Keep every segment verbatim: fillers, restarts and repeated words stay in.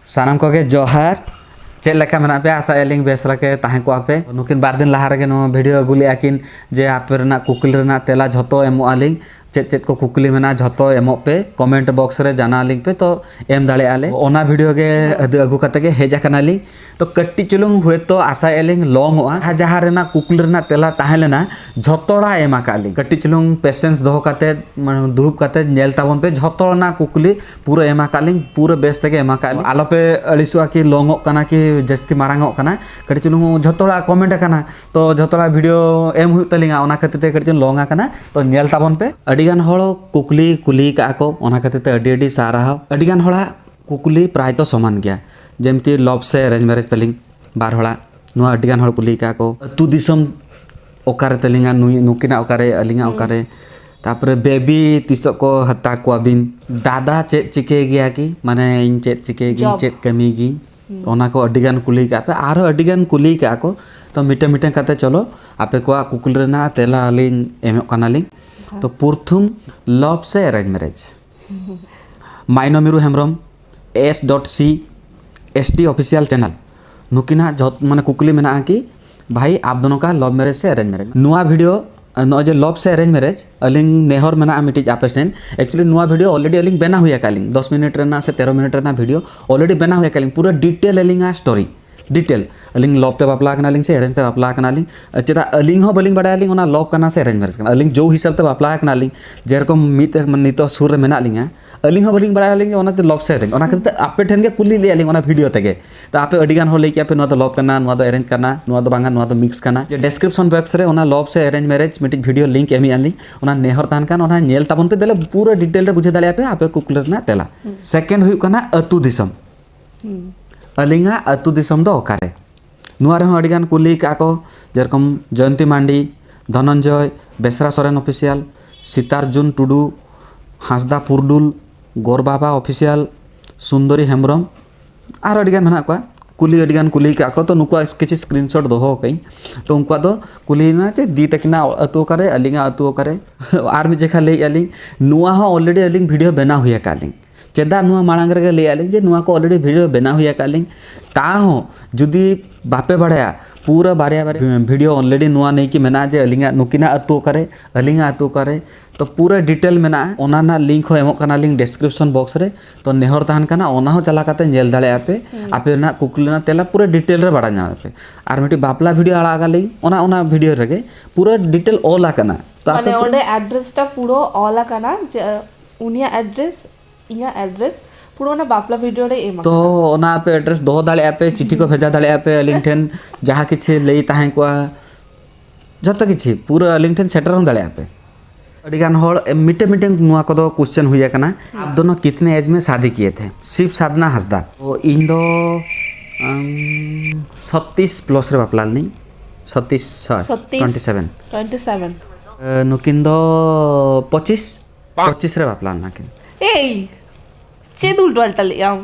ᱥᱟᱱᱟᱢ ᱠᱚᱜᱮ ᱡᱚᱦᱟᱨ᱾ ᱪᱮᱫ ᱞᱮᱠᱟ ᱢᱮᱱᱟᱜ ᱯᱮᱭᱟ? ᱟᱥᱟᱭᱟᱞᱤᱧ ᱵᱮᱥ ᱞᱮᱠᱟ ᱛᱟᱦᱮᱸ ᱠᱚᱜᱼᱟ ᱯᱮ᱾ ᱱᱩᱠᱤᱱ ᱵᱟᱨ ᱫᱤᱱ ᱞᱟᱦᱟ ᱨᱮᱜᱮ ᱱᱚᱣᱟ ᱵᱷᱤᱰᱤᱭᱳ ᱟᱹᱜᱩ ᱞᱮᱜᱼᱟ ᱠᱤᱱ ᱡᱮ ᱟᱯᱮ ᱨᱮᱱᱟᱜ ᱠᱩᱠᱞᱤ ᱨᱮᱱᱟᱜ ᱛᱮᱞᱟ ᱡᱷᱚᱛᱚ ᱮᱢᱚᱜ ᱟᱹᱞᱤᱧ, ᱪᱮᱫ ᱪᱮᱫ ᱠᱚ ᱠᱩᱠᱞᱤ ᱢᱮᱱᱟᱜᱼᱟ ᱡᱷᱚᱛᱚ ᱮᱢᱚᱜ ᱯᱮ, ᱠᱚᱢᱮᱱᱴ ᱵᱚᱠᱥ ᱨᱮ ᱡᱟᱱᱟᱣ ᱟᱹᱞᱤᱧ ᱯᱮ᱾ ᱛᱚ ᱮᱢ ᱫᱟᱲᱮᱭᱟᱜᱼᱟ ᱞᱮ᱾ ᱚᱱᱟ ᱵᱷᱤᱰᱤᱭᱳ ᱜᱮ ᱟᱹᱫᱩ ᱟᱹᱜᱩ ᱠᱟᱛᱮ ᱜᱮ ᱦᱮᱡ ᱟᱠᱟᱱᱟᱞᱤᱧ᱾ ᱛᱚ ᱠᱟᱹᱴᱤᱡ ᱪᱩᱞᱩᱝ ᱦᱚᱭᱛᱳ ᱟᱥᱟᱭᱮᱫᱼᱟ ᱞᱤᱧ ᱞᱚᱝᱚᱜᱼᱟ, ᱡᱟᱦᱟᱸ ᱡᱟᱦᱟᱸ ᱨᱮᱱᱟᱜ ᱠᱩᱠᱞᱤ ᱨᱮᱱᱟᱜ ᱛᱮᱞᱟ ᱛᱟᱦᱮᱸ ᱞᱮᱱᱟ ᱡᱷᱚᱛᱚ ᱦᱚᱲᱟᱜ ᱮᱢ ᱟᱠᱟᱫ ᱞᱤᱧ᱾ ᱠᱟᱹᱴᱤᱡ ᱪᱩᱞᱩᱝ ᱯᱮᱥᱮᱱᱥ ᱫᱚᱦᱚ ᱠᱟᱛᱮ, ᱢᱟᱱᱮ, ᱫᱩᱲᱩᱵ ᱠᱟᱛᱮ ᱧᱮᱞ ᱛᱟᱵᱚᱱ ᱯᱮ, ᱡᱷᱚᱛᱚ ᱨᱮᱱᱟᱜ ᱠᱩᱠᱞᱤ ᱯᱩᱨᱟᱹ ᱮᱢ ᱟᱠᱟᱫ ᱞᱤᱧ, ᱯᱩᱨᱟᱹ ᱵᱮᱥ ᱛᱮᱜᱮ ᱮᱢ ᱟᱠᱟᱫ ᱞᱤᱧ᱾ ᱟᱞᱚᱯᱮ ᱟᱹᱲᱤᱥᱚᱜᱼᱟ ᱠᱤ ᱞᱚᱝᱚᱜ ᱠᱟᱱᱟ ᱠᱤ ᱡᱟᱹᱥᱛᱤ ᱢᱟᱨᱟᱝᱚᱜ ᱠᱟᱱᱟ᱾ ᱠᱟᱹᱴᱤᱡ ᱪᱩᱞᱩᱝ ᱡᱷᱚᱛᱚ ᱦᱚᱲᱟᱜ ᱠᱚᱢᱮᱱᱴ ᱟᱠᱟᱱᱟ, ᱛᱚ ᱡᱷᱚᱛᱚ ᱦᱚᱲᱟᱜ ᱵᱷᱤᱰᱤᱭᱳ ᱮᱢ ᱦᱩᱭᱩᱜ ᱛᱟᱹᱞᱤᱧᱟ, ᱚᱱᱟ ᱠᱷᱟᱹᱛᱤᱨ ᱛᱮ ᱠᱟᱹᱴᱤᱡ ᱪᱩᱞᱩᱝ ᱞᱚᱝ ᱟᱠᱟᱱᱟ᱾ ᱛᱚ ᱧᱮᱞ ᱛᱟᱵᱚᱱ ᱯᱮ᱾ ᱟᱹᱰᱤ ᱜᱟᱱ ᱦᱚᱲ ᱠᱩᱠᱞᱤ ᱠᱩᱞᱤ ᱠᱟᱜᱼᱟ ᱠᱚ, ᱚᱱᱟ ᱠᱷᱟᱹᱛᱤᱨ ᱛᱮ ᱟᱹᱰᱤ ᱟᱹᱰᱤ ᱥᱟᱨᱦᱟᱣ᱾ ᱟᱹᱰᱤ ᱜᱟᱱ ᱦᱚᱲᱟᱜ ᱠᱩᱠᱞᱤ ᱯᱨᱟᱭ ᱛᱚ ᱥᱚᱢᱟᱱ ᱜᱮᱭᱟ, ᱡᱮᱢᱛᱤ ᱞᱚᱵ ᱥᱮ ᱮᱨᱮᱧᱡᱽ ᱢᱮᱨᱮᱡᱽ ᱛᱟᱹᱞᱤᱧ ᱵᱟᱨ ᱦᱚᱲᱟᱜ, ᱱᱚᱣᱟ ᱟᱹᱰᱤ ᱜᱟᱱ ᱦᱚᱲ ᱠᱩᱞᱤ ᱠᱟᱜᱼᱟ ᱠᱚ᱾ ᱟᱹᱛᱩ ᱫᱤᱥᱚᱢ ᱚᱠᱟᱨᱮ ᱛᱟᱹᱞᱤᱧᱟ, ᱱᱩᱭ, ᱱᱩᱠᱤᱱᱟᱜ ᱚᱠᱟᱨᱮ, ᱟᱹᱞᱤᱧᱟᱜ ᱦᱩᱸ᱾ ᱚᱠᱟᱨᱮ, ᱛᱟᱯᱚᱨᱮ ᱵᱮᱵᱤ ᱛᱤᱥᱚᱜ ᱠᱚ ᱦᱟᱛᱟᱣ ᱠᱚᱣᱟ ᱵᱤᱱ, ᱫᱟᱫᱟ ᱪᱮᱫ ᱪᱤᱠᱟᱹᱭ ᱜᱮᱭᱟ ᱠᱤ, ᱢᱟᱱᱮ ᱤᱧ ᱪᱮᱫ ᱪᱤᱠᱟᱹᱭ ᱜᱤᱧ, ᱡᱚᱵ᱾ ᱪᱮᱫ ᱠᱟᱹᱢᱤ ᱜᱤᱧ, ᱦᱩᱸ᱾ ᱛᱚ ᱚᱱᱟ ᱠᱚ ᱟᱹᱰᱤ ᱜᱟᱱ ᱠᱩᱞᱤ ᱠᱟᱜᱼᱟ ᱯᱮ, ᱟᱨᱦᱚᱸ ᱟᱹᱰᱤ ᱜᱟᱱ ᱠᱩᱞᱤ ᱠᱟᱜᱼᱟ ᱠᱚ᱾ ᱛᱚ ᱢᱤᱫᱴᱮᱱ ᱢᱤᱫᱴᱮᱱ ᱠᱟᱛᱮ ᱪᱚᱞᱚ ᱟᱯᱮ ᱠᱚᱣᱟᱜ ᱠᱩᱠᱞᱤ ᱨᱮᱱᱟᱜ ᱛᱮᱞᱟ ᱟᱹᱞᱤᱧ ᱮᱢᱚᱜ ᱠᱟᱱᱟᱞᱤᱧ᱾ ᱦᱮᱸ᱾ ᱛᱚ ᱯᱨᱚᱛᱷᱚᱢ ᱞᱚᱵ ᱥᱮ ᱮᱨᱮᱧᱡᱽ ᱢᱮᱨᱮᱡᱽ? ᱢᱟᱭᱱᱚ ᱢᱤᱨᱩ Hembrom, S dot C S T official channel, ᱱᱩᱠᱤᱱᱟᱜ ᱡᱚᱛ-, ᱢᱟᱱᱮ ᱠᱩᱠᱞᱤ ᱢᱮᱱᱟᱜᱼᱟ ᱠᱤ, ᱵᱷᱟᱭ, ᱟᱯ ᱫᱚᱱᱳ ᱠᱟ ᱞᱚᱵ ᱢᱮᱨᱮᱡᱽ ᱥᱮ ᱮᱨᱮᱧᱡᱽ ᱢᱮᱨᱮᱡᱽ? ᱱᱚᱣᱟ ᱵᱷᱤᱰᱤᱭᱳ, ᱱᱚᱜᱼᱚᱭ ᱡᱮ ᱞᱚᱵ ᱥᱮ ᱮᱨᱮᱧᱡᱽ ᱢᱮᱨᱮᱡᱽ, ᱟᱹᱞᱤᱧ ᱱᱮᱦᱚᱨ ᱢᱮᱱᱟᱜᱼᱟ ᱢᱤᱫᱴᱤᱡ ᱟᱯᱮ ᱴᱷᱮᱱ᱾ Actually ᱱᱚᱣᱟ ᱵᱷᱤᱰᱤᱭᱳ already ᱟᱹᱞᱤᱧ ᱵᱮᱱᱟᱣ ᱦᱩᱭ ᱟᱠᱟᱫ ᱞᱤᱧ, ᱫᱚᱥ ᱢᱤᱱᱤᱴ ᱨᱮᱱᱟᱜ ᱥᱮ ᱛᱮᱨᱚ ᱢᱤᱱᱤᱴ ᱨᱮᱱᱟᱜ ᱵᱷᱤᱰᱤᱭᱳ already ᱵᱮᱱᱟᱣ ᱦᱩᱭ ᱟᱠᱟᱫ ᱞᱤᱧ, ᱯᱩᱨᱟᱹ ᱰᱤᱴᱮᱞ ᱟᱹᱞᱤᱧᱟᱜ ᱥᱴᱳᱨᱤ, ᱰᱤᱴᱮᱞ᱾ ᱟᱹᱞᱤᱧ ᱞᱚᱵ ᱛᱮ ᱵᱟᱯᱞᱟ ᱠᱟᱱᱟᱞᱤᱧ ᱥᱮ ᱮᱨᱮᱧᱡᱽ ᱛᱮ ᱵᱟᱯᱞᱟ ᱠᱟᱱᱟᱞᱤᱧ, ᱪᱮᱫᱟᱜ ᱟᱹᱞᱤᱧ ᱦᱚᱸ ᱵᱟᱹᱞᱤᱧ ᱵᱟᱲᱟᱭᱟᱞᱤᱧ ᱚᱱᱟ ᱞᱚᱵ ᱠᱟᱱᱟ ᱥᱮ ᱮᱨᱮᱧᱡᱽ ᱢᱮᱨᱮᱡᱽ ᱠᱟᱱᱟ᱾ ᱟᱹᱞᱤᱧ ᱡᱳ ᱦᱤᱥᱟᱹᱵ ᱛᱮ ᱵᱟᱯᱞᱟ ᱠᱟᱱᱟᱞᱤᱧ, ᱡᱮᱨᱚᱠᱚᱢ ᱢᱤᱫ ᱱᱤᱛᱚᱜ ᱥᱩᱨ ᱨᱮ ᱢᱮᱱᱟᱜ ᱞᱤᱧᱟ, ᱟᱹᱞᱤᱧ ᱦᱚᱸ ᱵᱟᱹᱞᱤᱧ ᱵᱟᱲᱟᱭᱟᱞᱤᱧ ᱚᱱᱟ ᱫᱚ ᱞᱚᱵ ᱥᱮ ᱮᱨᱮᱧᱡᱽ᱾ ᱚᱱᱟ ᱠᱷᱟᱹᱛᱤᱨ ᱛᱮ ᱟᱯᱮ ᱴᱷᱮᱱ ᱜᱮ ᱠᱩᱞᱤ ᱞᱮᱫᱼᱟ ᱞᱤᱧ ᱚᱱᱟ ᱵᱷᱤᱰᱤᱭᱳ ᱛᱮᱜᱮ᱾ ᱛᱚ ᱟᱯᱮ ᱟᱹᱰᱤ ᱜᱟᱱ ᱦᱚᱲ ᱞᱟᱹᱭ ᱠᱮᱜᱼᱟ ᱯᱮ, ᱱᱚᱣᱟ ᱫᱚ ᱞᱚᱵ ᱠᱟᱱᱟ, ᱱᱚᱣᱟ ᱫᱚ ᱮᱨᱮᱧᱡᱽ ᱠᱟᱱᱟ, ᱱᱚᱣᱟ ᱫᱚ ᱵᱟᱝᱟ, ᱱᱚᱣᱟ ᱫᱚ ᱢᱤᱠᱥ ᱠᱟᱱᱟ᱾ ᱰᱮᱥᱠᱨᱤᱯᱥᱚᱱ ᱵᱚᱠᱥ ᱨᱮ ᱚᱱᱟ ᱞᱚᱵ ᱥᱮ ᱮᱨᱮᱧᱡᱽ ᱢᱮᱨᱮᱡᱽ ᱢᱤᱫᱴᱤᱡ ᱵᱷᱤᱰᱤᱭᱳ ᱞᱤᱝᱠ ᱮᱢᱮᱜᱼᱟ ᱞᱤᱧ, ᱚᱱᱟ ᱱᱮᱦᱚᱨ ᱛᱟᱦᱮᱱ ᱠᱷᱟᱱ ᱚᱱᱟ ᱧᱮᱞ ᱛᱟᱵᱚᱱ ᱯᱮ, ᱛᱟᱦᱞᱮ ᱯᱩᱨᱟᱹ ᱰᱤᱴᱮᱞ ᱨᱮ ᱵᱩᱡᱷᱟᱹᱣ ᱫᱟᱲᱮᱭᱟᱜᱼᱟ ᱯᱮ ᱟᱯᱮ ᱠᱩᱠᱞᱤ ᱨᱮᱱᱟᱜ ᱛᱮᱞᱟ᱾ ᱦᱩᱸ᱾ ᱥᱮᱠᱮᱱᱰ ᱦᱩᱭᱩᱜ ᱠᱟᱱᱟ ᱟᱹᱛᱩ ᱫᱤᱥᱚᱢ᱾ ᱦᱩᱸ᱾ ᱟᱹᱞᱤᱧᱟᱜ ᱟᱹᱛᱩ ᱫᱤᱥᱚᱢ ᱫᱚ ᱚᱠᱟᱨᱮ? ᱱᱚᱣᱟ ᱨᱮᱦᱚᱸ ᱟᱹᱰᱤᱜᱟᱱ ᱠᱩᱞᱤ ᱠᱟᱜᱼᱟ ᱠᱚ, ᱡᱮᱨᱚᱠᱚᱢ ᱡᱚᱭᱚᱱᱛᱤ ᱢᱟᱱᱰᱤ, ᱫᱷᱚᱱᱚᱱᱡᱚᱭ, ᱵᱮᱥᱨᱟ ᱥᱚᱨᱮᱱ ᱚᱯᱷᱤᱥᱤᱭᱟᱞ, ᱥᱤᱛᱟᱨᱡᱩᱱ ᱴᱩᱰᱩ, ᱦᱟᱸᱥᱫᱟ ᱯᱩᱨᱰᱩᱞ, ᱜᱚᱨ ᱵᱟᱵᱟ ᱚᱯᱷᱤᱥᱤᱭᱟᱞ, ᱥᱩᱱᱫᱚᱨᱤ ᱦᱮᱢᱵᱨᱚᱢ, ᱟᱨ ᱟᱹᱰᱤᱜᱟᱱ ᱢᱮᱱᱟᱜ ᱠᱚᱣᱟ᱾ ᱠᱩᱞᱤ ᱟᱹᱰᱤᱜᱟᱱ ᱠᱩᱞᱤ ᱠᱟᱜᱼᱟ ᱠᱚ, ᱛᱚ ᱱᱩᱠᱩᱣᱟᱜ ᱠᱤᱪᱷᱩ ᱥᱠᱨᱤᱱᱥᱚᱴ ᱫᱚᱦᱚ ᱠᱟᱜᱼᱟᱹᱧ᱾ ᱛᱚ ᱩᱱᱠᱩᱣᱟᱜ ᱫᱚ ᱠᱩᱞᱤᱭᱮᱱᱟ ᱡᱮ ᱫᱤ ᱛᱟᱹᱠᱤᱱᱟᱜ ᱟᱹᱛᱩ ᱚᱠᱟᱨᱮ, ᱟᱹᱞᱤᱧᱟᱜ ᱟᱹᱛᱩ ᱚᱠᱟᱨᱮ᱾ ᱟᱨ ᱢᱤᱫ ᱡᱮᱠᱷᱟ ᱞᱟᱹᱭᱮᱫᱼᱟ ᱞᱤᱧ, ᱱᱚᱣᱟ ᱦᱚᱸ already ᱟᱹᱞᱤᱧ ᱵᱷᱤᱰᱤᱭᱳ ᱵᱮᱱᱟᱣ ᱦᱩᱭ ᱟᱠᱟᱫ ᱞᱤᱧ᱾ ᱪᱮᱫᱟᱜ ᱱᱚᱣᱟ ᱢᱟᱲᱟᱝ ᱨᱮᱜᱮ ᱞᱟᱹᱭᱟᱫ ᱞᱤᱧ ᱡᱮ ᱱᱚᱣᱟ ᱠᱚ already video ᱵᱮᱱᱟᱣ ᱦᱩᱭ ᱟᱠᱟᱫ ᱞᱤᱧ, ᱛᱟᱦᱚᱸ ᱡᱩᱫᱤ ᱵᱟᱯᱮ ᱵᱟᱲᱟᱭᱟ ᱯᱩᱨᱟᱹ ᱵᱟᱨᱭᱟ ᱵᱟᱨᱭᱟ video already ᱱᱚᱣᱟ ᱱᱤᱭᱮ ᱠᱤ ᱢᱮᱱᱟᱜᱼᱟ ᱡᱮ ᱟᱹᱞᱤᱧᱟᱜ ᱱᱩᱠᱤᱱᱟᱜ ᱟᱹᱛᱩ ᱚᱠᱟᱨᱮ, ᱟᱹᱞᱤᱧᱟᱜ ᱟᱹᱛᱩ ᱚᱠᱟᱨᱮ, ᱛᱚ ᱯᱩᱨᱟᱹ detail ᱢᱮᱱᱟᱜᱼᱟ᱾ ᱚᱱᱟ ᱨᱮᱱᱟᱜ link ᱦᱚᱸ ᱮᱢᱚᱜ ᱠᱟᱱᱟᱞᱤᱧ description box ᱨᱮ, ᱛᱚ ᱱᱮᱦᱚᱨ ᱛᱟᱦᱮᱱ ᱠᱟᱱᱟ ᱚᱱᱟ ᱦᱚᱸ ᱪᱟᱞᱟᱣ ᱠᱟᱛᱮ ᱧᱮᱞ ᱫᱟᱲᱮᱭᱟᱜᱼᱟ ᱯᱮ᱾ ᱟᱯᱮ ᱨᱮᱱᱟᱜ ᱠᱩᱠᱞᱤ ᱨᱮᱱᱟᱜ ᱛᱮᱞᱟ ᱯᱩᱨᱟᱹ detail ᱨᱮ ᱵᱟᱲᱟᱭ ᱧᱟᱢ ᱟᱯᱮ᱾ ᱟᱨ ᱢᱤᱫᱴᱤᱡ ᱵᱟᱯᱞᱟ video ᱟᱲᱟᱜ ᱟᱠᱟᱫ ᱞᱤᱧ, ᱚᱱᱟ ᱚᱱᱟ video ᱨᱮᱜᱮ ᱯᱩᱨᱟᱹ detail ᱚᱞ ᱟᱠᱟᱱᱟ᱾ ᱛᱚ ᱟᱯᱮ ᱢᱟᱱᱮ ᱯᱩᱨᱟᱹ ᱚᱸᱰᱮ address ᱴᱟ ᱯᱩᱨᱟᱹ ᱚᱞ ᱟᱠᱟᱱᱟ ᱡᱮ ᱩᱱᱤᱭᱟᱜ address, ᱤᱧᱟᱹᱜ address, ᱯᱩᱨᱟᱹ ᱚᱱᱟ ᱵᱟᱯᱞᱟ video ᱨᱮ ᱮᱢ ᱛᱚ ᱟᱠᱟᱱᱟ᱾ ᱚᱱᱟ ᱟᱯᱮ address ᱫᱚᱦᱚ ᱫᱟᱲᱮᱭᱟᱜᱼᱟ ᱯᱮ, ᱪᱤᱴᱷᱤ ᱠᱚ ᱵᱷᱮᱡᱟ ᱫᱟᱲᱮᱭᱟᱜᱼᱟ ᱯᱮ ᱟᱹᱞᱤᱧ ᱴᱷᱮᱱ, ᱡᱟᱦᱟᱸ ᱠᱤᱪᱷᱩ ᱞᱟᱹᱭ ᱛᱟᱦᱮᱸ ᱠᱚᱜᱼᱟ, ᱡᱚᱛᱚ ᱠᱤᱪᱷᱩ ᱯᱩᱨᱟᱹ ᱟᱹᱞᱤᱧ ᱴᱷᱮᱱ ᱥᱮᱴᱮᱨ ᱦᱚᱸ ᱫᱟᱲᱮᱭᱟᱜᱼᱟ ᱯᱮ᱾ ᱟᱹᱰᱤ ᱜᱟᱱ ᱦᱚᱲ ᱢᱤᱫᱴᱮᱱ ᱢᱤᱫᱴᱮᱱ ᱱᱚᱣᱟ ᱠᱚᱫᱚ question ᱦᱩᱭ ᱟᱠᱟᱱᱟ, ᱟᱯ ᱫᱚᱱᱚ ᱠᱤᱛᱱᱮ ᱮᱡᱽ ᱢᱮ ᱥᱟᱫᱤ ᱠᱤᱭᱮ ᱛᱷᱮ? ᱥᱤᱵ ᱥᱟᱫᱷᱱᱟ ᱦᱟᱸᱥᱫᱟ᱾ ᱛᱚ ᱤᱧ ᱫᱚ, ᱟᱢ, ᱥᱟᱛᱛᱤᱥ plus ᱨᱮ ᱵᱟᱯᱞᱟ ᱞᱮᱱᱟᱹᱧ᱾ ᱥᱟᱛᱛᱤᱥ, ᱥᱚᱨᱤ, ᱥᱟᱛᱛᱤᱥ? Twenty seven᱾ Twenty seven᱾ ᱮ, ᱱᱩᱠᱤᱱ ᱫᱚ ᱯᱚᱸᱪᱤᱥ, ᱯᱚᱸᱪᱤᱥ ᱨᱮ ᱵᱟᱯᱞᱟ ᱞᱮᱱᱟ ᱠᱤᱱ᱾ ᱮᱭ, ᱪᱮᱫ ᱩᱞᱴᱟᱹ ᱯᱟᱞᱴᱟ ᱞᱟᱹᱭ ᱟᱢ?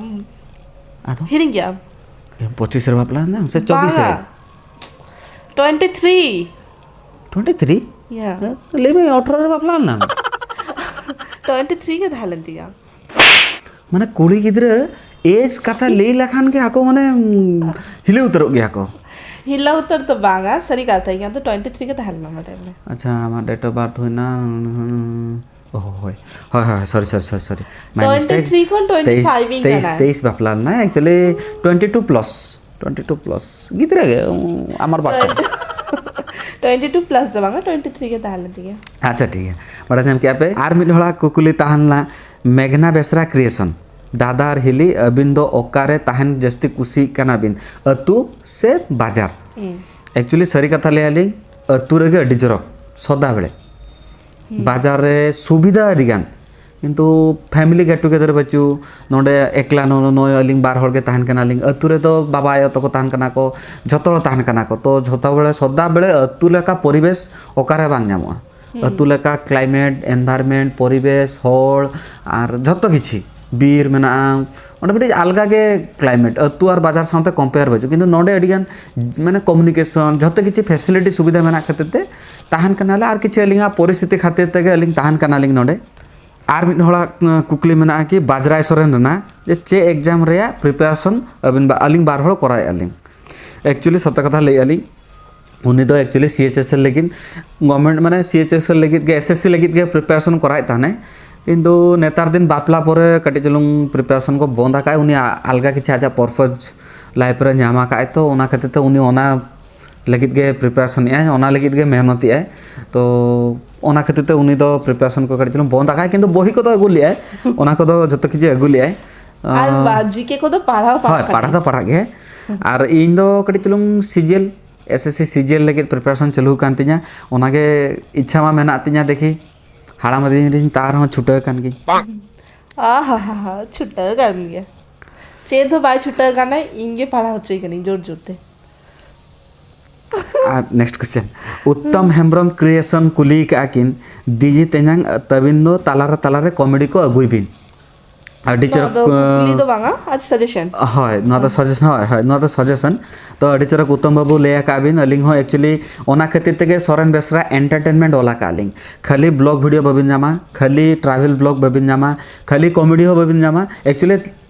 ᱟᱫᱚ? ᱦᱤᱲᱤᱧ ᱠᱮᱜ ᱟᱢ? ᱮ, ᱯᱚᱸᱪᱤᱥ ᱨᱮ ᱵᱟᱯᱞᱟ ᱞᱮᱱᱟ ᱥᱮ ᱪᱚᱵᱵᱤᱥ ᱨᱮ? ᱵᱟᱝᱟ᱾ Twenty three᱾ Twenty three? Yeah. ᱮ, ᱞᱟᱹᱭ ᱢᱮ, ᱟᱴᱷᱨᱚ ᱨᱮ ᱵᱟᱯᱞᱟ ᱞᱮᱱᱟᱢ? Twenty three ᱜᱮ ᱛᱟᱦᱮᱸ ᱞᱮᱱ ᱛᱤᱧᱟ᱾ ᱢᱟᱱᱮ ᱠᱩᱲᱤ ᱜᱤᱫᱽᱨᱟᱹ age ᱠᱟᱛᱷᱟ ᱞᱟᱹᱭ ᱞᱮᱠᱷᱟᱱ ᱜᱮ ᱟᱠᱚ ᱢᱟᱱᱮ, ᱩᱢ, ᱦᱤᱞᱟᱹᱣ ᱩᱛᱟᱹᱨᱚᱜ ᱜᱮᱭᱟ ᱠᱚ᱾ ᱦᱤᱞᱟᱹᱣ ᱩᱛᱟᱹᱨ ᱫᱚ ᱵᱟᱝᱟ, ᱥᱟᱹᱨᱤ ᱠᱟᱛᱷᱟ, ᱤᱧᱟᱹᱜ ᱫᱚ twenty three ᱜᱮ ᱛᱟᱦᱮᱸ ᱞᱮᱱᱟ ᱚᱱᱟ time ᱨᱮ᱾ ᱟᱪᱪᱷᱟ, ᱟᱢᱟᱜ date of birth ᱦᱩᱭᱱᱟ, ᱚ, ᱦᱳᱭ, ᱦᱳᱭ, ᱦᱳᱭ, sorry, sorry, sorry, sorry. My mistake. Twenty three ᱠᱷᱚᱱ twenty five ᱤᱧ ᱛᱮᱭᱤᱥ, ᱠᱟᱱᱟ᱾ ᱛᱮᱭᱤᱥ ᱵᱟᱯᱞᱟ ᱞᱮᱱᱟᱭ, actually twenty two plus, twenty two plus ᱜᱤᱫᱽᱨᱟᱹ ᱜᱮ, ᱩᱸ, ᱟᱢᱟᱨ ᱵᱟᱪᱪᱟ᱾ Twenty two plus ᱫᱚ ᱵᱟᱝᱟ, twenty three ᱜᱮ ᱛᱟᱦᱮᱸ ᱞᱮᱱ ᱛᱤᱧᱟ᱾ ᱟᱪᱪᱷᱟ, ᱴᱷᱤᱠ ᱜᱮᱭᱟ, ᱵᱟᱲᱟᱭ ᱧᱟᱢ ᱠᱮᱜᱼᱟ ᱯᱮ᱾ ᱟᱨ ᱢᱤᱫ ᱦᱚᱲᱟᱜ ᱠᱩᱠᱞᱤ ᱛᱟᱦᱮᱸ ᱞᱮᱱᱟ, ᱢᱮᱜᱷᱱᱟ ᱵᱮᱥᱨᱟ Creation, ᱫᱟᱫᱟ ᱟᱨ ᱦᱤᱞᱤ, ᱟᱹᱵᱤᱱ ᱫᱚ ᱚᱠᱟᱨᱮ ᱛᱟᱦᱮᱱ ᱡᱟᱹᱥᱛᱤ ᱠᱩᱥᱤᱜ ᱠᱟᱱᱟ ᱵᱤᱱ, ᱟᱹᱛᱩ ᱥᱮ ᱵᱟᱡᱟᱨ? ᱦᱩᱸ᱾ Actually ᱥᱟᱹᱨᱤ ᱠᱟᱛᱷᱟ ᱞᱟᱹᱭ ᱟᱹᱞᱤᱧ, ᱟᱹᱛᱩ ᱨᱮᱜᱮ ᱟᱹᱰᱤ ᱡᱚᱨᱚᱠ, ᱥᱚᱫᱟ ᱵᱮᱲᱮ᱾ ᱦᱩᱸ᱾ ᱵᱟᱡᱟᱨ ᱨᱮ ᱥᱩᱵᱤᱫᱷᱟ ᱟᱹᱰᱤ ᱜᱟᱱ, ᱠᱤᱱᱛᱩ family get together ᱵᱟᱹᱪᱩᱜ, ᱱᱚᱰᱮ ᱮᱠᱞᱟ ᱱᱚ-, ᱱᱚᱜᱼᱚᱭ ᱟᱹᱞᱤᱧ ᱵᱟᱨ ᱦᱚᱲ ᱜᱮ ᱛᱟᱦᱮᱱ ᱠᱟᱱᱟᱞᱤᱧ᱾ ᱟᱹᱛᱩ ᱨᱮᱫᱚ ᱵᱟᱵᱟ ᱟᱭᱳ ᱛᱟᱠᱚ ᱛᱟᱦᱮᱱ ᱠᱟᱱᱟ ᱠᱚ, ᱡᱷᱚᱛᱚ ᱦᱚᱲ ᱛᱟᱦᱮᱱ ᱠᱟᱱᱟ ᱠᱚ, ᱛᱚ ᱡᱷᱚᱛᱚ ᱵᱮᱲᱮ ᱥᱚᱫᱟ ᱵᱮᱲᱮ ᱟᱹᱛᱩ ᱞᱮᱠᱟ ᱯᱚᱨᱤᱵᱮᱥ ᱚᱠᱟᱨᱮ ᱵᱟᱝ ᱧᱟᱢᱚᱜᱼᱟ᱾ ᱦᱩᱸ᱾ ᱟᱹᱛᱩ ᱞᱮᱠᱟ climate, environment, ᱯᱚᱨᱤᱵᱮᱥ, ᱦᱚᱲ ᱟᱨ ᱡᱷᱚᱛᱚ ᱠᱤᱪᱷᱩ, ᱵᱤᱨ ᱢᱮᱱᱟᱜᱼᱟ, ᱚᱸᱰᱮ ᱢᱤᱫᱴᱤᱡ ᱟᱞᱜᱟ ᱜᱮ climate, ᱟᱹᱛᱩ ᱟᱨ ᱵᱟᱡᱟᱨ ᱥᱟᱶᱛᱮ compare ᱵᱟᱹᱪᱩᱜ᱾ ᱠᱤᱱᱛᱩ ᱱᱚᱰᱮ ᱟᱹᱰᱤᱜᱟᱱ ᱢᱟᱱᱮ communication, ᱡᱷᱚᱛᱚ ᱠᱤᱪᱷᱩ facility ᱥᱩᱵᱤᱫᱷᱟ ᱢᱮᱱᱟᱜ ᱠᱷᱟᱹᱛᱤᱨ ᱛᱮ ᱛᱟᱦᱮᱱ ᱠᱟᱱᱟᱞᱮ᱾ ᱟᱨ ᱠᱤᱪᱷᱩ ᱟᱹᱞᱤᱧᱟᱜ ᱯᱚᱨᱤᱥᱛᱷᱤᱛᱤ ᱠᱷᱟᱹᱛᱤᱨ ᱛᱮᱜᱮ ᱟᱹᱞᱤᱧ ᱛᱟᱦᱮᱱ ᱠᱟᱱᱟᱞᱤᱧ ᱱᱚᱰᱮ᱾ ᱟᱨ ᱢᱤᱫ ᱦᱚᱲᱟᱜ ᱠᱩᱠᱞᱤ ᱢᱮᱱᱟᱜᱼᱟ ᱠᱤ ᱵᱟᱡᱽᱨᱟᱭ ᱥᱚᱨᱮᱱ ᱨᱮᱱᱟᱜ, ᱡᱮ ᱪᱮᱫ ᱮᱠᱡᱟᱢ ᱨᱮᱭᱟᱜ ᱯᱨᱤᱯᱟᱨᱮᱥᱚᱱ ᱟᱹᱵᱤᱱ ᱵᱟ ᱟᱹᱞᱤᱧ ᱵᱟᱨ ᱦᱚᱲ ᱠᱚᱨᱟᱣᱮᱫᱼᱟ ᱞᱤᱧ᱾ ᱮᱠᱪᱩᱭᱮᱞᱤ ᱥᱚᱛᱭᱚ ᱠᱟᱛᱷᱟ ᱞᱟᱹᱭᱮᱫᱼᱟ ᱞᱤᱧ, ᱩᱱᱤ ᱫᱚ ᱮᱠᱪᱩᱭᱮᱞᱤ ᱥᱤ ᱮᱭᱤᱪ ᱮᱥ ᱮᱞ ᱞᱟᱹᱜᱤᱫ, ᱜᱚᱵᱷᱚᱨᱱᱢᱮᱱᱴ ᱢᱟᱱᱮ ᱥᱤ ᱮᱭᱤᱪ ᱮᱥ ᱮᱞ ᱞᱟᱹᱜᱤᱫ ᱜᱮ, ᱮᱥ ᱮᱥ ᱥᱤ ᱞᱟᱹᱜᱤᱫ ᱜᱮ ᱯᱨᱤᱯᱟᱨᱮᱥᱚᱱ ᱠᱚᱨᱟᱣᱮᱫ ᱛᱟᱦᱮᱱᱟᱭ᱾ ᱠᱤᱱᱛᱩ ᱱᱮᱛᱟᱨ ᱫᱤᱱ ᱵᱟᱯᱞᱟ ᱯᱚᱨᱮ ᱠᱟᱹᱴᱤᱡ ᱪᱩᱞᱩᱝ ᱯᱨᱤᱯᱟᱨᱮᱥᱚᱱ ᱠᱚ ᱵᱚᱱᱫ ᱟᱠᱟᱫᱼᱟᱭ᱾ ᱩᱱᱤ ᱟ- ᱟᱞᱜᱟ ᱠᱤᱪᱷᱩ ᱟᱡᱟᱜ ᱯᱚᱨᱯᱚᱡᱽ ᱞᱟᱭᱤᱯᱷ ᱨᱮ ᱧᱟᱢ ᱟᱠᱟᱫᱼᱟᱭ, ᱛᱚ ᱚᱱᱟ ᱠᱷᱟᱹᱛᱤᱨ ᱛᱮ ᱩᱱᱤ ᱚᱱᱟ ᱞᱟᱹᱜᱤᱫ ᱜᱮ ᱯᱨᱤᱯᱟᱨᱮᱥᱚᱱ ᱮᱫᱼᱟᱭ, ᱚᱱᱟ ᱞᱟᱹᱜᱤᱫ ᱜᱮ ᱢᱮᱦᱱᱚᱛ ᱮᱫᱼᱟᱭ᱾ ᱛᱚ ᱚᱱᱟ ᱠᱷᱟᱹᱛᱤᱨ ᱛᱮ ᱩᱱᱤ ᱫᱚ ᱯᱨᱤᱯᱟᱨᱮᱥᱚᱱ ᱠᱚ ᱠᱟᱹᱴᱤᱡ ᱪᱩᱞᱩᱝ ᱵᱚᱱᱫ ᱟᱠᱟᱫᱼᱟᱭ, ᱠᱤᱱᱛᱩ ᱵᱚᱦᱤ ᱠᱚᱫᱚ ᱟᱹᱜᱩ ᱞᱮᱫᱼᱟᱭ, ᱚᱱᱟ ᱠᱚᱫᱚ ᱡᱚᱛᱚ ᱠᱤᱪᱷᱩ ᱟᱹᱜᱩ ᱞᱮᱫᱼᱟᱭ᱾ ᱟᱨ ᱟᱸ, ᱵᱟ- ᱡᱤᱠᱮ ᱠᱚᱫᱚ ᱯᱟᱲᱦᱟᱣ ᱯᱟᱲᱦᱟᱜ ᱦᱳᱭ, ᱯᱟᱲᱦᱟᱣ ᱫᱚ ᱯᱟᱲᱦᱟᱜ ᱜᱮ᱾ ᱟᱨ ᱤᱧ ᱫᱚ ᱠᱟᱹᱴᱤᱡ ᱪᱩᱞᱩᱝ ᱥᱤᱡᱤᱮᱞ, ᱮᱥ ᱮᱥ ᱥᱤ ᱥᱤᱡᱤᱮᱞ ᱞᱟᱹᱜᱤᱫ ᱯᱨᱤᱯᱟᱨᱮᱥᱚᱱ ᱪᱟᱹᱞᱩ ᱟᱠᱟᱱ ᱛᱤᱧᱟ, ᱚᱱᱟᱜᱮ ᱤᱪᱪᱷᱟ ᱢᱟ ᱢᱮᱱᱟᱜ ᱛᱤᱧᱟ, ᱫᱮᱠᱷᱤ ᱦᱟᱲᱟᱢ ᱤᱫᱤᱭᱮᱱ ᱨᱮᱦᱚᱸ ᱛᱟᱣ ᱨᱮᱦᱚᱸ ᱪᱷᱩᱴᱟᱹᱣ ᱟᱠᱟᱱ ᱜᱤᱧ᱾ ᱟᱦᱟ ᱦᱟ ᱦᱟ, ᱪᱷᱩᱴᱟᱹᱣ ᱟᱠᱟᱱ ᱜᱮᱭᱟ᱾ ᱪᱮᱫ ᱦᱚᱸ ᱵᱟᱭ ᱪᱷᱩᱴᱟᱹᱣ ᱟᱠᱟᱱᱟᱭ, ᱤᱧ ᱜᱮ ᱯᱟᱲᱦᱟᱣ ᱦᱚᱪᱚᱭ ᱠᱟᱹᱱᱟᱹᱧ ᱡᱳᱨ ᱡᱳᱨ ᱛᱮ᱾ ᱟᱨ ᱱᱮᱠᱥᱴ ᱠᱚᱥᱪᱮᱱ, ᱩᱛᱛᱚᱢ ᱦᱮᱢᱵᱨᱚᱢ ᱠᱨᱤᱭᱮᱥᱚᱱ ᱠᱩᱞᱤ ᱠᱟᱜᱼᱟ ᱠᱤᱱ, ᱫᱤᱡᱤ ᱛᱮᱧᱟᱝ ᱛᱟᱹᱵᱤᱱ ᱫᱚ ᱛᱟᱞᱟᱨᱮ ᱛᱟᱞᱟᱨᱮ ᱠᱚᱢᱮᱰᱤ ᱠᱚ ᱟᱹᱜᱩᱭ ᱵᱤᱱ᱾ ᱟᱹᱰᱤ ᱱᱚᱣᱟ ᱪᱚᱨᱚᱠ ᱫᱚ ᱠᱩᱠᱞᱤ ᱫᱚ ᱵᱟᱝᱟ, ᱟᱨ ᱥᱟᱡᱮᱥᱚᱱ᱾ ᱦᱳᱭ, ᱱᱚᱣᱟ ᱫᱚ ᱥᱟᱡᱮᱥᱚᱱ᱾ ᱦᱳᱭ ᱦᱳᱭ, ᱱᱚᱣᱟ ᱫᱚ ᱥᱟᱡᱮᱥᱚᱱ᱾ ᱛᱚ ᱟᱹᱰᱤ ᱪᱚᱨᱚᱠ ᱩᱛᱛᱚᱢ ᱵᱟᱹᱵᱩ ᱞᱟᱹᱭ ᱟᱠᱟᱫ ᱵᱤᱱ᱾ ᱟᱹᱞᱤᱧ ᱦᱚᱸ ᱮᱠᱪᱩᱭᱮᱞᱤ ᱚᱱᱟ ᱠᱷᱟᱹᱛᱤᱨ ᱛᱮᱜᱮ ᱥᱚᱨᱮᱱ ᱵᱮᱥᱨᱟ ᱮᱱᱴᱟᱨᱴᱮᱱᱢᱮᱱᱴ ᱚᱞ ᱟᱠᱟᱫ ᱞᱤᱧ᱾ ᱠᱷᱟᱹᱞᱤ ᱵᱞᱚᱜ ᱵᱷᱤᱰᱤᱭᱳ ᱵᱟᱹᱵᱤᱱ ᱧᱟᱢᱟ, ᱠᱷᱟᱹᱞᱤ ᱴᱨᱟᱵᱷᱮᱞ ᱵᱞᱚᱜ ᱵᱟᱹᱵᱤᱱ ᱧᱟᱢᱟ, ᱠᱷᱟᱹᱞᱤ ᱠᱚᱢᱮᱰᱤ ᱦᱚᱸ ᱵᱟᱹᱵᱤᱱ ᱧᱟᱢᱟ᱾ ᱮᱠᱪᱩᱭᱮᱞᱤ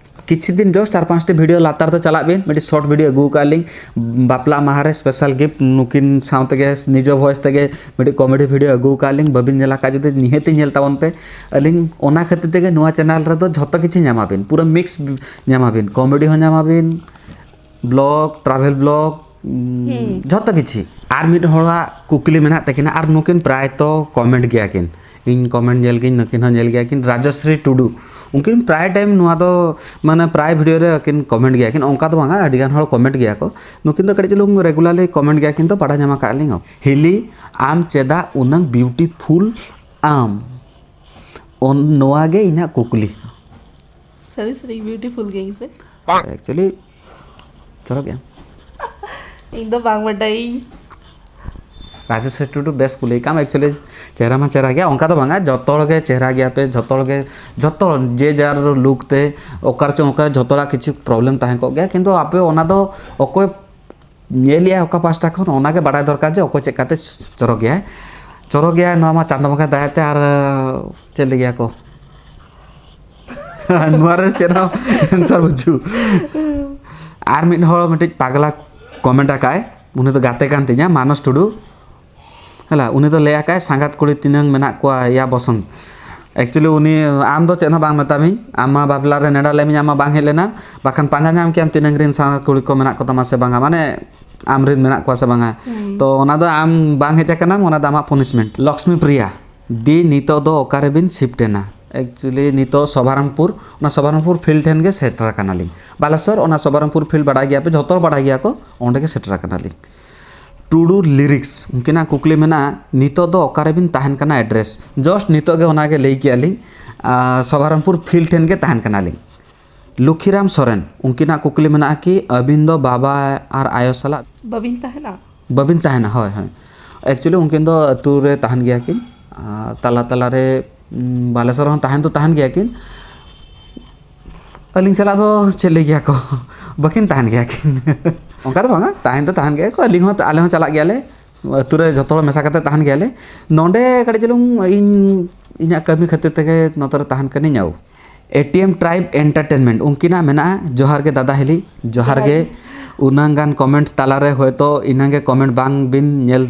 ᱠᱤᱪᱷᱩ ᱫᱤᱱ ᱡᱚᱥᱴ ᱪᱟᱨ ᱯᱟᱸᱪᱴᱤ ᱵᱷᱤᱰᱤᱭᱳ ᱞᱟᱛᱟᱨ ᱫᱚ ᱪᱟᱞᱟᱜ ᱵᱤᱱ, ᱢᱤᱫᱴᱤᱡ ᱥᱚᱨᱴ ᱵᱷᱤᱰᱤᱭᱳ ᱟᱹᱜᱩ ᱟᱠᱟᱫ ᱞᱤᱧ ᱵᱟᱯᱞᱟ ᱢᱟᱦᱟ ᱨᱮ ᱥᱯᱮᱥᱟᱞ ᱜᱤᱯᱷᱴ, ᱱᱩᱠᱤᱱ ᱥᱟᱶ ᱛᱮᱜᱮ ᱱᱤᱡᱚ ᱵᱷᱚᱭᱮᱥ ᱛᱮᱜᱮ ᱢᱤᱫᱴᱤᱡ ᱠᱚᱢᱮᱰᱤ ᱵᱷᱤᱰᱤᱭᱳ ᱟᱹᱜᱩ ᱟᱠᱟᱫ ᱞᱤᱧ᱾ ᱵᱟᱹᱵᱤᱱ ᱧᱮᱞ ᱟᱠᱟᱫ ᱡᱩᱫᱤ ᱱᱤᱦᱟᱹᱛᱤ ᱧᱮᱞ ᱛᱟᱵᱚᱱ ᱯᱮ᱾ ᱟᱹᱞᱤᱧ ᱚᱱᱟ ᱠᱷᱟᱹᱛᱤᱨ ᱛᱮᱜᱮ ᱱᱚᱣᱟ ᱪᱮᱱᱮᱞ ᱨᱮᱫᱚ ᱡᱷᱚᱛᱚ ᱠᱤᱪᱷᱩ ᱧᱟᱢᱟᱵᱤᱱ, ᱯᱩᱨᱟᱹ ᱢᱤᱠᱥ ᱧᱟᱢᱟᱵᱤᱱ, ᱠᱚᱢᱮᱰᱤ ᱦᱚᱸ ᱧᱟᱢᱟᱵᱤᱱ, ᱵᱞᱚᱜ, ᱴᱨᱟᱵᱷᱮᱞ ᱵᱞᱚᱜ, ᱩᱢ, ᱡᱷᱚᱛᱚ ᱠᱤᱪᱷᱩ᱾ ᱟᱨ ᱢᱤᱫ ᱦᱚᱲᱟᱜ ᱠᱩᱠᱞᱤ ᱢᱮᱱᱟᱜ ᱛᱟᱹᱠᱤᱱᱟ, ᱟᱨ ᱱᱩᱠᱤᱱ ᱯᱨᱟᱭ ᱛᱚ ᱠᱚᱢᱮᱱᱴ ᱜᱮᱭᱟ ᱠᱤᱱ, ᱤᱧ ᱠᱚᱢᱮᱱᱴ ᱧᱮᱞ ᱜᱤᱧ, ᱱᱩᱠᱤᱱ ᱦᱚᱸ ᱧᱮᱞ ᱜᱮᱭᱟ ᱠᱤᱱ, ᱨᱟᱡᱚᱥᱨᱤ ᱴᱩᱰᱩ᱾ ᱩᱱᱠᱤᱱ ᱯᱨᱟᱭ ᱴᱟᱭᱤᱢ ᱱᱚᱣᱟ ᱫᱚ ᱢᱟᱱᱮ ᱯᱨᱟᱭ ᱵᱷᱤᱰᱤᱭᱳ ᱨᱮ ᱟᱹᱠᱤᱱ ᱠᱚᱢᱮᱱᱴ ᱜᱮᱭᱟ ᱠᱤᱱ, ᱚᱱᱠᱟ ᱫᱚ ᱵᱟᱝᱟ, ᱟᱹᱰᱤ ᱜᱟᱱ ᱦᱚᱲ ᱠᱚᱢᱮᱱᱴ ᱜᱮᱭᱟ ᱠᱚ᱾ ᱱᱩᱠᱤᱱ ᱫᱚ ᱠᱟᱹᱴᱤᱡ ᱪᱩᱞᱩᱝ ᱨᱮᱜᱩᱞᱟᱨᱞᱤ ᱠᱚᱢᱮᱱᱴ ᱜᱮᱭᱟ ᱠᱤᱱ, ᱛᱚ ᱵᱟᱰᱟᱭ ᱧᱟᱢ ᱟᱠᱟᱫ ᱞᱤᱧ᱾ ᱦᱤᱞᱤ, ᱟᱢ ᱪᱮᱫᱟᱜ ᱩᱱᱟᱹᱝ ᱵᱤᱭᱩᱴᱤᱯᱷᱩᱞ ᱟᱢ? ᱚᱱ- ᱱᱚᱣᱟ ᱜᱮ ᱤᱧᱟᱹᱜ ᱠᱩᱠᱞᱤ᱾ ᱥᱟᱹᱨᱤ ᱥᱟᱹᱨᱤ ᱵᱤᱭᱩᱴᱤᱯᱷᱩᱞ ᱜᱮᱭᱟᱹᱧ ᱥᱮ? ᱮᱠᱪᱩᱭᱮᱞᱤ ᱪᱚᱨᱚᱠ ᱜᱮᱭᱟ᱾ ᱤᱧ ᱫᱚ ᱵᱟᱝ ᱵᱟᱰᱟᱭᱤᱧ᱾ ᱨᱟᱡᱮᱥ ᱴᱩᱰᱩ, ᱵᱮᱥ ᱠᱩᱞᱤ ᱠᱟᱢ᱾ ᱮᱠᱪᱩᱭᱮᱞᱤ ᱪᱮᱦᱨᱟ ᱢᱟ ᱪᱮᱦᱨᱟ ᱜᱮᱭᱟ, ᱚᱱᱠᱟ ᱫᱚ ᱵᱟᱝᱟ, ᱡᱚᱛᱚ ᱦᱚᱲ ᱜᱮ ᱪᱮᱦᱨᱟ ᱜᱮᱭᱟ ᱯᱮ, ᱡᱚᱛᱚ ᱦᱚᱲ ᱜᱮ, ᱡᱚᱛᱚ ᱡᱮ ᱡᱟᱨ ᱞᱩᱠ ᱛᱮ ᱚᱠᱟ ᱨᱮᱪᱚᱝ ᱚᱠᱟ ᱡᱚᱛᱚ ᱦᱚᱲᱟᱜ ᱠᱤᱪᱷᱩ ᱯᱨᱚᱵᱞᱮᱢ ᱛᱟᱦᱮᱸ ᱠᱚᱜ ᱜᱮᱭᱟ, ᱠᱤᱱᱛᱩ ᱟᱯᱮ ᱚᱱᱟ ᱫᱚ ᱚᱠᱚᱭ ᱧᱮᱞᱮᱜᱼᱟ ᱚᱠᱟ ᱯᱟᱦᱴᱟ ᱠᱷᱚᱱ, ᱚᱱᱟᱜᱮ ᱵᱟᱰᱟᱭ ᱫᱚᱨᱠᱟᱨ ᱡᱮ ᱚᱠᱚᱭ ᱪᱮᱫ ᱞᱮᱠᱟᱛᱮ ᱪᱚᱨᱚᱠ ᱜᱮᱭᱟᱭ᱾ ᱪᱚᱨᱚᱠ ᱜᱮᱭᱟᱭ, ᱱᱚᱣᱟ ᱢᱟ ᱪᱟᱸᱫᱚ ᱵᱚᱸᱜᱟ ᱫᱟᱭᱟᱛᱮ᱾ ᱟᱨ ᱪᱮᱫ ᱞᱟᱹᱭ ᱜᱮᱭᱟ ᱠᱚ, ᱱᱚᱣᱟ ᱨᱮ ᱪᱮᱫ ᱦᱚᱸ ᱮᱱᱥᱟᱨ ᱵᱟᱹᱪᱩᱜ᱾ ᱟᱨ ᱢᱤᱫ ᱦᱚᱲ ᱢᱤᱫᱴᱤᱡ ᱯᱟᱜᱽᱞᱟ ᱠᱚᱢᱮᱱᱴ ᱟᱠᱟᱫᱼᱟᱭ, ᱩᱱᱤ ᱫᱚ ᱜᱟᱛᱮ ᱠᱟᱱ ᱛᱤᱧᱟ, ᱢᱟᱱᱚᱥ ᱴᱩᱰᱩ᱾ ᱦᱮᱞᱟ, ᱩᱱᱤ ᱫᱚ ᱞᱟᱹᱭ ᱟᱠᱟᱫᱼᱟᱭ, "ᱥᱟᱸᱜᱟᱛ ᱠᱩᱲᱤ ᱛᱤᱱᱟᱹᱝ ᱢᱮᱱᱟᱜ ᱠᱚᱣᱟ ᱭᱟ ᱵᱚᱥᱚᱱᱛ?" Actually ᱩᱱᱤ, ᱟᱢ ᱫᱚ ᱪᱮᱫ ᱦᱚᱸ ᱵᱟᱝ ᱢᱮᱛᱟᱢᱤᱧ, ᱟᱢ ᱢᱟ ᱵᱟᱯᱞᱟ ᱨᱮ ᱱᱮᱰᱟ ᱞᱮᱫ ᱢᱮᱭᱟ, ᱟᱢ ᱢᱟ ᱵᱟᱝ ᱦᱮᱡ ᱞᱮᱱᱟ, ᱵᱟᱠᱷᱟᱱ ᱯᱟᱸᱡᱟ ᱧᱟᱢ ᱠᱮᱭᱟᱢ ᱛᱤᱱᱟᱹᱝ ᱨᱮᱱ ᱥᱟᱸᱜᱟᱛ ᱠᱩᱲᱤ ᱠᱚ ᱢᱮᱱᱟᱜ ᱠᱚᱛᱟᱢᱟ ᱥᱮ ᱵᱟᱝᱟ, ᱢᱟᱱᱮ ᱟᱢ ᱨᱮᱱ ᱢᱮᱱᱟᱜ ᱠᱚᱣᱟ ᱥᱮ ᱵᱟᱝᱟ᱾ ᱦᱩᱸ᱾ ᱛᱚ ᱚᱱᱟ ᱫᱚ ᱟᱢ ᱵᱟᱝ ᱦᱮᱡ ᱟᱠᱟᱱᱟᱢ, ᱚᱱᱟ ᱫᱚ ᱟᱢᱟᱜ ᱯᱚᱱᱤᱥᱢᱮᱱᱴ᱾ ᱞᱚᱠᱥᱢᱤ ᱯᱨᱤᱭᱟ, ᱫᱤ ᱱᱤᱛᱚᱜ ᱫᱚ ᱚᱠᱟᱨᱮᱵᱤᱱ ᱥᱤᱯᱴ ᱮᱱᱟ? Actually ᱱᱤᱛᱚᱜ ᱥᱚᱵᱷᱟᱨᱟᱢᱯᱩᱨ, ᱚᱱᱟ ᱥᱚᱵᱷᱟᱨᱟᱢᱯᱩᱨ ᱯᱷᱤᱞᱰ ᱴᱷᱮᱱ ᱜᱮ ᱥᱮᱴᱮᱨ ᱟᱠᱟᱱᱟᱞᱤᱧ᱾ ᱵᱟᱞᱮᱥᱚᱨ, ᱚᱱᱟ ᱥᱚᱵᱷᱟᱨᱟᱢᱯᱩᱨ ᱯᱷᱤᱞᱰ ᱵᱟᱰᱟᱭ ᱜᱮᱭᱟ ᱯᱮ, ᱡᱷᱚᱛᱚ ᱦᱚᱲ ᱵᱟᱰᱟᱭ ᱜᱮᱭᱟ ᱠᱚ, ᱚᱸᱰᱮ ᱜᱮ ᱥᱮᱴᱮᱨ ᱟᱠᱟᱱᱟᱞᱤᱧ᱾ ᱴᱩᱰᱩ ᱞᱤᱨᱤᱠᱥ, ᱩᱱᱠᱤᱱᱟᱜ ᱠᱩᱠᱞᱤ ᱢᱮᱱᱟᱜᱼᱟ, "ᱱᱤᱛᱚᱜ ᱫᱚ ᱚᱠᱟᱨᱮᱵᱤᱱ ᱛᱟᱦᱮᱱ ᱠᱟᱱᱟ ᱮᱰᱨᱮᱥ?" ᱡᱟᱥᱴ ᱱᱤᱛᱚᱜ ᱜᱮ ᱚᱱᱟᱜᱮ ᱞᱟᱹᱭ ᱠᱮᱜᱼᱟ ᱞᱤᱧ, ᱟᱨ ᱥᱚᱵᱷᱟᱨᱟᱢᱯᱩᱨ ᱯᱷᱤᱞᱰ ᱴᱷᱮᱱ ᱜᱮ ᱛᱟᱦᱮᱱ ᱠᱟᱱᱟᱞᱤᱧ᱾ ᱞᱩᱠᱷᱤᱨᱟᱢ ᱥᱚᱨᱮᱱ, ᱩᱱᱠᱤᱱᱟᱜ ᱠᱩᱠᱞᱤ ᱢᱮᱱᱟᱜᱼᱟ ᱠᱤ ᱟᱹᱵᱤᱱ ᱫᱚ ᱵᱟᱵᱟ ᱟᱨ ᱟᱭᱳ ᱥᱟᱞᱟᱜ ᱵᱟᱹᱵᱤᱱ ᱛᱟᱦᱮᱱᱟ? ᱵᱟᱹᱵᱤᱱ ᱛᱟᱦᱮᱱᱟ, ᱦᱳᱭ, ᱦᱳᱭ᱾ Actually ᱩᱱᱠᱤᱱ ᱫᱚ ᱟᱹᱛᱩ ᱨᱮ ᱛᱟᱦᱮᱱ ᱜᱮᱭᱟ ᱠᱤᱱ, ᱟᱨ ᱛᱟᱞᱟ ᱛᱟᱞᱟ ᱨᱮ, ᱩᱢ, ᱵᱟᱞᱮᱥᱚᱨ ᱦᱚᱸ ᱛᱟᱦᱮᱱ ᱫᱚ ᱛᱟᱦᱮᱱ ᱜᱮᱭᱟ ᱠᱤᱱ᱾ ᱟᱹᱞᱤᱧ ᱥᱟᱞᱟᱜ ᱫᱚ ᱪᱮᱫ ᱞᱟᱹᱭ ᱜᱮᱭᱟ ᱠᱚ, ᱵᱟᱹᱠᱤᱱ ᱛᱟᱦᱮᱱ ᱜᱮᱭᱟ ᱠᱤᱱ᱾ ᱚᱱᱠᱟ ᱫᱚ ᱵᱟᱝᱟ, ᱛᱟᱦᱮᱱ ᱫᱚ ᱛᱟᱦᱮᱱ ᱜᱮᱭᱟ ᱠᱚ, ᱟᱹᱞᱤᱧ ᱦᱚᱸ, ᱟᱞᱮ ᱦᱚᱸ ᱪᱟᱞᱟᱜ ᱜᱮᱭᱟᱞᱮ, ᱟᱹᱛᱩ ᱨᱮ ᱡᱷᱚᱛᱚ ᱦᱚᱲ ᱢᱮᱥᱟ ᱠᱟᱛᱮ ᱛᱟᱦᱮᱱ ᱜᱮᱭᱟᱞᱮ᱾ ᱱᱚᱰᱮ ᱠᱟᱹᱴᱤᱡ ᱪᱩᱞᱩᱝ ᱤᱧ, ᱤᱧᱟᱹᱜ ᱠᱟᱹᱢᱤ ᱠᱷᱟᱹᱛᱤᱨ ᱛᱮᱜᱮ ᱱᱚᱛᱮ ᱨᱮ ᱛᱟᱦᱮᱱ ᱠᱟᱹᱱᱟᱹᱧ᱾ ᱟᱣ, ATM Tribe Entertainment, ᱩᱱᱠᱤᱱᱟᱜ ᱢᱮᱱᱟᱜᱼᱟ, ᱡᱚᱦᱟᱨ ᱜᱮ ᱫᱟᱫᱟ ᱦᱤᱞᱤ, ᱡᱚᱦᱟᱨ ᱡᱚᱦᱟᱨ ᱜᱮ᱾ ᱜᱮ᱾ ᱩᱱᱟᱹᱝ ᱜᱟᱱ ᱠᱚᱢᱮᱱᱴᱥ ᱛᱟᱞᱟᱨᱮ ᱦᱚᱭᱛᱳ ᱤᱱᱟᱹᱝ ᱜᱮ ᱠᱚᱢᱮᱱᱴ ᱵᱟᱝ ᱵᱤᱱ ᱧᱮᱞ,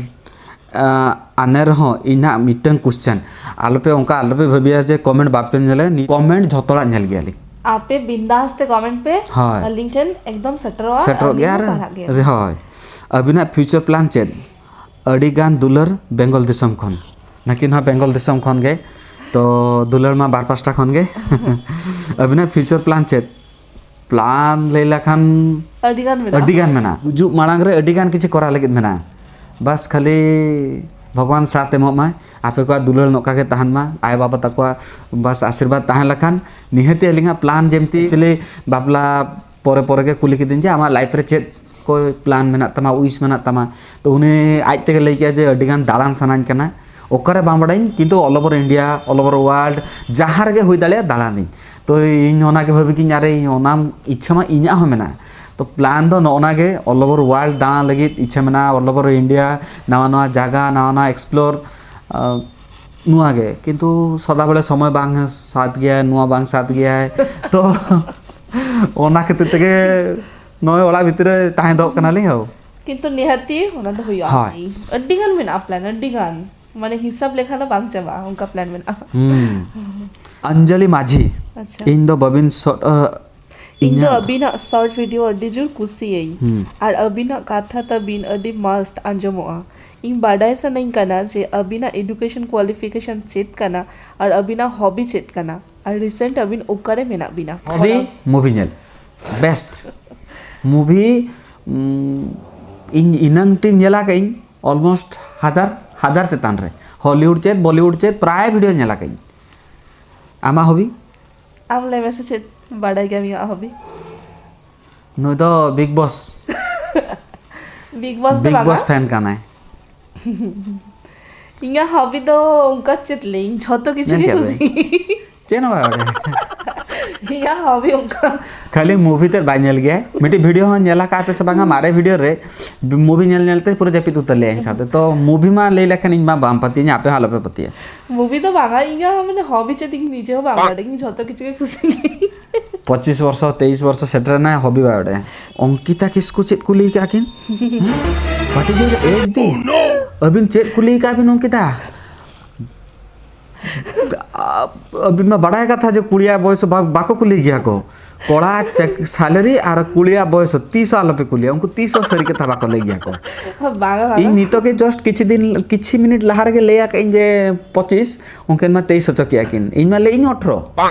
ᱟ, ᱟᱱᱮ ᱨᱮᱦᱚᱸ ᱤᱧᱟᱹᱜ ᱢᱤᱫᱴᱟᱝ ᱠᱚᱥᱪᱮᱱ, ᱟᱞᱚᱯᱮ, ᱚᱱᱠᱟ ᱟᱞᱚᱯᱮ ᱵᱷᱟᱹᱵᱤᱭᱟ ᱡᱮ ᱠᱚᱢᱮᱱᱴ ᱵᱟᱯᱮ ᱧᱮᱞᱟ, ᱱᱤ-, ᱠᱚᱢᱮᱱᱴ ᱡᱷᱚᱛᱚ ᱦᱚᱲᱟᱜ ᱧᱮᱞ ᱜᱮᱭᱟᱞᱤᱧ᱾ ᱟᱯᱮ ᱵᱤᱱᱫᱟᱥ ᱛᱮ ᱠᱚᱢᱮᱱᱴ ᱯᱮ, ᱦᱳᱭ᱾ ᱟᱹᱞᱤᱧ ᱴᱷᱮᱱ ᱮᱠᱫᱚᱢ ᱥᱮᱴᱮᱨᱚᱜᱼᱟ, ᱥᱮᱴᱮᱨᱚᱜ ᱟᱹᱞᱤᱧ ᱜᱮᱭᱟ᱾ ᱦᱚᱸ ᱟᱨ ᱯᱟᱲᱦᱟᱜ ᱜᱮᱭᱟ᱾ ᱦᱳᱭ, ᱟᱹᱵᱤᱱᱟᱜ ᱯᱷᱤᱭᱩᱪᱟᱨ ᱯᱞᱟᱱ ᱪᱮᱫ? ᱟᱹᱰᱤ ᱜᱟᱱ ᱫᱩᱞᱟᱹᱲ ᱵᱮᱝᱜᱚᱞ ᱫᱤᱥᱚᱢ ᱠᱷᱚᱱ᱾ ᱱᱟᱹᱠᱤᱱ ᱦᱚᱸ ᱵᱮᱝᱜᱚᱞ ᱫᱤᱥᱚᱢ ᱠᱷᱚᱱ ᱜᱮ᱾ ᱛᱚ ᱫᱩᱞᱟᱹᱲ ᱢᱟ ᱵᱟᱨ ᱯᱟᱥᱴᱟ ᱠᱷᱚᱱ ᱜᱮ᱾ ᱟᱹᱵᱤᱱᱟᱜ ᱯᱷᱤᱭᱩᱪᱟᱨ ᱯᱞᱟᱱ ᱪᱮᱫ? ᱯᱞᱟᱱ ᱞᱟᱹᱭ ᱞᱮᱠᱷᱟᱱ ᱟᱹᱰᱤ ᱜᱟᱱ ᱢᱮᱱᱟᱜᱼᱟ᱾ ᱟᱹᱰᱤ ᱜᱟᱱ ᱢᱮᱱᱟᱜᱼᱟ᱾ ᱜᱩᱡᱩᱜ ᱢᱟᱲᱟᱝ ᱨᱮ ᱟᱹᱰᱤ ᱜᱟᱱ ᱠᱤᱪᱷᱩ ᱠᱚᱨᱟᱣ ᱞᱟᱹᱜᱤᱫ ᱢᱮᱱᱟᱜᱼᱟ᱾ ᱵᱟᱥ ᱠᱷᱟᱹᱞᱤ ᱵᱷᱚᱜᱚᱵᱟᱱ ᱥᱟᱛᱷ ᱮᱢᱚᱜ ᱢᱟᱭ, ᱟᱯᱮ ᱠᱚᱣᱟᱜ ᱫᱩᱞᱟᱹᱲ ᱱᱚᱝᱠᱟ ᱜᱮ ᱛᱟᱦᱮᱱ ᱢᱟ, ᱟᱭᱳ ᱵᱟᱵᱟ ᱛᱟᱠᱚᱣᱟᱜ ᱵᱟᱥ ᱟᱥᱤᱨᱵᱟᱫᱽ ᱛᱟᱦᱮᱸ ᱞᱮᱠᱷᱟᱱ ᱱᱤᱦᱟᱹᱛᱤ ᱟᱹᱞᱤᱧᱟᱜ ᱯᱞᱟᱱ ᱡᱮᱢᱛᱤ, actually ᱵᱟᱯᱞᱟ ᱯᱚᱨᱮ ᱯᱚᱨᱮ ᱜᱮ ᱠᱩᱞᱤ ᱠᱤᱫᱤᱧ ᱡᱮ, "ᱟᱢᱟᱜ ᱞᱟᱭᱤᱯᱷ ᱨᱮ ᱪᱮᱫ ᱠᱚ ᱯᱞᱟᱱ ᱢᱮᱱᱟᱜ ᱛᱟᱢᱟ, ᱩᱭᱤᱥ ᱢᱮᱱᱟᱜ ᱛᱟᱢᱟ?" ᱛᱚ ᱩᱱᱤ ᱟᱡ ᱛᱮᱜᱮ ᱞᱟᱹᱭ ᱠᱮᱜᱼᱟ ᱡᱮ, "ᱟᱹᱰᱤ ᱜᱟᱱ ᱫᱟᱬᱟᱱ ᱥᱟᱱᱟᱧ ᱠᱟᱱᱟ, ᱚᱠᱟᱨᱮ ᱵᱟᱝ ᱵᱟᱰᱟᱭᱟᱹᱧ, ᱠᱤᱱᱛᱩ all over India, all over world, ᱡᱟᱦᱟᱸ ᱨᱮᱜᱮ ᱦᱩᱭ ᱫᱟᱲᱮᱭᱟᱜᱼᱟ ᱫᱟᱬᱟᱱᱤᱧ᱾" ᱛᱚ ᱤᱧ ᱚᱱᱟ ᱜᱮ ᱵᱷᱟᱹᱵᱤ ᱠᱤᱧ, ᱟᱨᱮ ᱤᱧ ᱚᱱᱟ ᱤᱪᱪᱷᱟᱹ ᱢᱟ ᱤᱧᱟᱹᱜ ᱦᱚᱸ ᱢᱮᱱᱟᱜᱼᱟ᱾ ᱛᱚ ᱯᱞᱟᱱ ᱫᱚ ᱱᱚᱜᱼᱚ ᱱᱟ ᱜᱮ, all over world ᱫᱟᱬᱟᱱ ᱞᱟᱹᱜᱤᱫ ᱤᱪᱪᱷᱟᱹ ᱢᱮᱱᱟᱜᱼᱟ, all over India, ᱱᱟᱣᱟ ᱱᱟᱣᱟ ᱡᱟᱭᱜᱟ, ᱱᱟᱣᱟ ᱱᱟᱣᱟ explore, ᱟᱸ, ᱱᱚᱣᱟ ᱜᱮ, ᱠᱤᱱᱛᱩ ᱥᱚᱫᱟ ᱵᱮᱲᱟ ᱥᱚᱢᱚᱭ ᱵᱟᱝ ᱥᱟᱛ ᱜᱮᱭᱟᱭ, ᱱᱚᱣᱟ ᱵᱟᱝ ᱥᱟᱛ ᱜᱮᱭᱟᱭ᱾ ᱛᱚ ᱚᱱᱟ ᱠᱷᱟᱹᱛᱤᱨ ᱛᱮᱜᱮ ᱱᱚᱜᱼᱚᱭ ᱚᱲᱟᱜ ᱵᱷᱤᱛᱤᱨ ᱨᱮ ᱛᱟᱦᱮᱸ ᱫᱚᱦᱚᱜ ᱠᱟᱱᱟᱞᱤᱧ᱾ ᱦᱳ᱾ ᱠᱤᱱᱛᱩ ᱱᱤᱦᱟᱹᱛᱤ ᱚᱱᱟ ᱫᱚ ᱦᱩᱭᱩᱜᱼᱟ᱾ ᱦᱳᱭ᱾ ᱟᱹᱰᱤ ᱜᱟᱱ ᱢᱮᱱᱟᱜᱼᱟ ᱯᱞᱟᱱ, ᱟᱹᱰᱤ ᱜᱟᱱ, ᱢᱟᱱᱮ ᱦᱤᱥᱟᱹᱵ ᱞᱮᱠᱷᱟᱱ ᱫᱚ ᱵᱟᱝ ᱪᱟᱵᱟᱜᱼᱟ, ᱚᱱᱠᱟ ᱯᱞᱟᱱ ᱢᱮᱱᱟᱜᱼᱟ᱾ ᱦᱩᱸ᱾ ᱚᱧᱡᱚᱞᱤ ᱢᱟᱹᱡᱷᱤ, ᱟᱪᱪᱷᱟ᱾ ᱤᱧ ᱫᱚ ᱵᱟᱹᱵᱤᱱ ᱥᱚ-, ᱤᱧ ᱫᱚ ᱤᱧᱟᱹᱜ ᱟᱹᱵᱤᱱᱟᱜ ᱥᱚᱨᱴ ᱵᱷᱤᱰᱤᱭᱳ ᱟᱹᱰᱤ ᱡᱳᱨ ᱠᱩᱥᱤᱭᱟᱹᱧ᱾ ᱦᱩᱸ᱾ ᱟᱨ ᱟᱹᱵᱤᱱᱟᱜ ᱠᱟᱛᱷᱟ ᱛᱟᱹᱵᱤᱱ ᱟᱹᱰᱤ ᱢᱚᱥᱛ ᱟᱸᱡᱚᱢᱚᱜᱼᱟ᱾ ᱤᱧ ᱵᱟᱰᱟᱭ ᱥᱟᱱᱟᱧ ᱠᱟᱱᱟ ᱡᱮ ᱟᱹᱵᱤᱱᱟᱜ ᱮᱰᱩᱠᱮᱥᱚᱱ ᱠᱳᱣᱟᱞᱤᱯᱷᱤᱠᱮᱥᱚᱱ ᱪᱮᱫ ᱠᱟᱱᱟ ᱟᱨ ᱟᱹᱵᱤᱱᱟᱜ ᱦᱚᱵᱤ ᱪᱮᱫ ᱠᱟᱱᱟ ᱟᱨ ᱨᱤᱥᱮᱱᱴ ᱟᱹᱵᱤᱱ ᱚᱠᱟᱨᱮ ᱢᱮᱱᱟᱜ ᱵᱤᱱᱟ? ᱦᱚᱵᱤ? ᱚᱱᱟ ᱢᱩᱵᱷᱤ ᱧᱮᱞ᱾ ᱵᱮᱥᱴ ᱢᱩᱵᱷᱤ᱾ ᱩᱢ, ᱤᱧ ᱤᱱᱟᱹᱝ ᱴᱤᱧ ᱧᱮᱞ ᱟᱠᱟᱫᱟᱹᱧ ᱚᱞᱢᱳᱥᱴ ᱦᱟᱡᱟᱨ, ᱦᱟᱡᱟᱨ ᱪᱮᱛᱟᱱ ᱨᱮ᱾ ᱦᱚᱞᱤᱣᱩᱰ ᱪᱮᱫ, ᱵᱚᱞᱤᱣᱩᱰ ᱪᱮᱫ, ᱯᱨᱟᱭ ᱵᱷᱤᱰᱤᱭᱳ ᱧᱮᱞ ᱟᱠᱟᱫᱟᱹᱧ᱾ ᱟᱢᱟᱜ ᱦᱚᱵᱤ? ᱟᱢ ᱞᱟᱹᱭ ᱢᱮᱥᱮ, ᱪᱮᱫ ᱵᱟᱰᱟᱭ ᱜᱮᱭᱟᱢ ᱤᱧᱟᱹᱜ ᱦᱚᱵᱤ? ᱱᱩᱭ ᱫᱚ ᱵᱤᱜᱽ ᱵᱚᱥ᱾ ᱵᱤᱜᱽ ᱵᱚᱥ ᱫᱚ ᱵᱤᱜᱽ ᱵᱟᱝᱟ᱾ ᱵᱚᱥ ᱯᱷᱮᱱ ᱠᱟᱱᱟᱭ᱾ ᱤᱧᱟᱹᱜ ᱦᱚᱵᱤ ᱫᱚ ᱚᱱᱠᱟ ᱪᱮᱫ ᱞᱟᱹᱭᱟᱹᱧ, ᱡᱷᱚᱛᱚ ᱠᱤᱪᱷᱩ ᱧᱮᱞ ᱜᱮ ᱠᱮᱫ ᱠᱩᱥᱤ᱾ ᱵᱮᱱ? ᱪᱮᱫ ᱦᱚᱸ ᱵᱟᱭ ᱵᱟᱲᱟᱭᱟ᱾ ᱤᱧᱟᱹᱜ ᱦᱚᱵᱤ ᱚᱱᱠᱟ᱾ ᱠᱷᱟᱹᱞᱤ ᱢᱩᱵᱷᱤ ᱛᱮᱫ ᱵᱟᱭ ᱧᱮᱞ ᱜᱮᱭᱟ᱾ ᱢᱤᱫᱴᱤᱡ ᱵᱷᱤᱰᱤᱭᱳ ᱦᱚᱸ ᱧᱮᱞ ᱟᱠᱟᱫ ᱯᱮ ᱥᱮ ᱵᱟᱝᱟ? ᱢᱟᱨᱮ ᱵᱷᱤᱰᱤᱭᱳ ᱨᱮ ᱢᱩᱵᱷᱤ ᱧᱮᱞ ᱧᱮᱞ ᱛᱮ ᱯᱩᱨᱟᱹ ᱡᱟᱹᱯᱤᱫ ᱩᱛᱟᱹᱨ ᱞᱮᱭᱟ ᱤᱧ ᱥᱟᱶᱛᱮ᱾ ᱛᱚ ᱢᱩᱵᱷᱤ ᱢᱟ ᱞᱟᱹᱭ ᱞᱮᱠᱷᱟᱱ ᱤᱧ ᱢᱟ ᱵᱟᱢ ᱯᱟᱹᱛᱭᱟᱹᱧᱟ, ᱟᱯᱮ ᱦᱚᱸ ᱟᱞᱚᱯᱮ ᱯᱟᱹᱛᱭᱟᱹᱜᱼᱟ᱾ ᱢᱩᱵᱷᱤ ᱫᱚ ᱵᱟᱝᱟ, ᱤᱧᱟᱹᱜ ᱢᱟᱱᱮ ᱦᱚᱵᱤ ᱪᱮᱫ ᱤᱧ ᱱᱤᱡᱮ ᱦᱚᱸ ᱵᱟᱝ ᱵᱟᱰᱟᱭᱟᱹᱧ, ᱡᱷᱚᱛᱚ ᱠᱤᱪᱷᱩ ᱜᱮ ᱠᱩᱥᱤᱭᱟᱹᱧ᱾ ᱯᱚᱸᱪᱤᱥ ᱵᱚᱨᱥᱚ, ᱛᱮᱭᱤᱥ ᱵᱚᱨᱥᱚ ᱥᱮᱴᱮᱨ ᱮᱱᱟᱭ, ᱦᱚᱵᱤ ᱵᱟᱭ ᱵᱟᱰᱟᱭᱟ᱾ ᱚᱝᱠᱤᱛᱟ ᱠᱤᱥᱠᱩ ᱪᱮᱫ ᱠᱩᱞᱤ ᱠᱟᱜᱼᱟ ᱠᱤᱱ? What is your age ᱫᱤ? ᱟᱹᱵᱤᱱ ᱪᱮᱫ ᱠᱩᱞᱤ ᱠᱟᱜᱼᱟ ᱵᱤᱱ ᱚᱝᱠᱤᱛᱟ? ᱟ-, ᱟᱹᱵᱤᱱ ᱢᱟ ᱵᱟᱰᱟᱭ ᱠᱟᱛᱷᱟ ᱡᱮ ᱠᱩᱲᱤᱭᱟᱜ ᱵᱚᱭᱮᱥ ᱵᱟ-, ᱵᱟᱠᱚ ᱠᱩᱞᱤ ᱜᱮᱭᱟ ᱠᱚ᱾ ᱠᱚᱲᱟ ᱪᱮᱠ ᱥᱮᱞᱟᱨᱤ ᱟᱨ ᱠᱩᱲᱤᱭᱟᱜ ᱵᱚᱭᱮᱥ ᱛᱤᱥ ᱦᱚᱸ ᱟᱞᱚᱯᱮ ᱠᱩᱞᱤᱭᱟ, ᱩᱱᱠᱩ ᱛᱤᱥ ᱦᱚᱸ ᱥᱟᱹᱨᱤ ᱠᱟᱛᱷᱟ ᱵᱟᱠᱚ ᱞᱟᱹᱭ ᱜᱮᱭᱟ ᱠᱚ᱾ ᱵᱟᱝᱟ, ᱵᱟᱝᱟ᱾ ᱤᱧ ᱱᱤᱛᱚᱜ ᱜᱮ ᱡᱟᱥᱴ ᱠᱤᱪᱷᱩ ᱫᱤᱱ, ᱠᱤᱪᱷᱩ ᱢᱤᱱᱤᱴ ᱞᱟᱦᱟ ᱨᱮᱜᱮ ᱞᱟᱹᱭ ᱟᱠᱟᱫ ᱤᱧ ᱡᱮ ᱯᱚᱸᱪᱤᱥ, ᱩᱱᱠᱤᱱ ᱢᱟ ᱛᱮᱭᱤᱥ ᱦᱚᱪᱚ ᱠᱮᱜᱼᱟ ᱠᱤᱱ, ᱤᱧ ᱢᱟ ᱞᱟᱹᱭ ᱤᱧ ᱟᱴᱷᱨᱚ᱾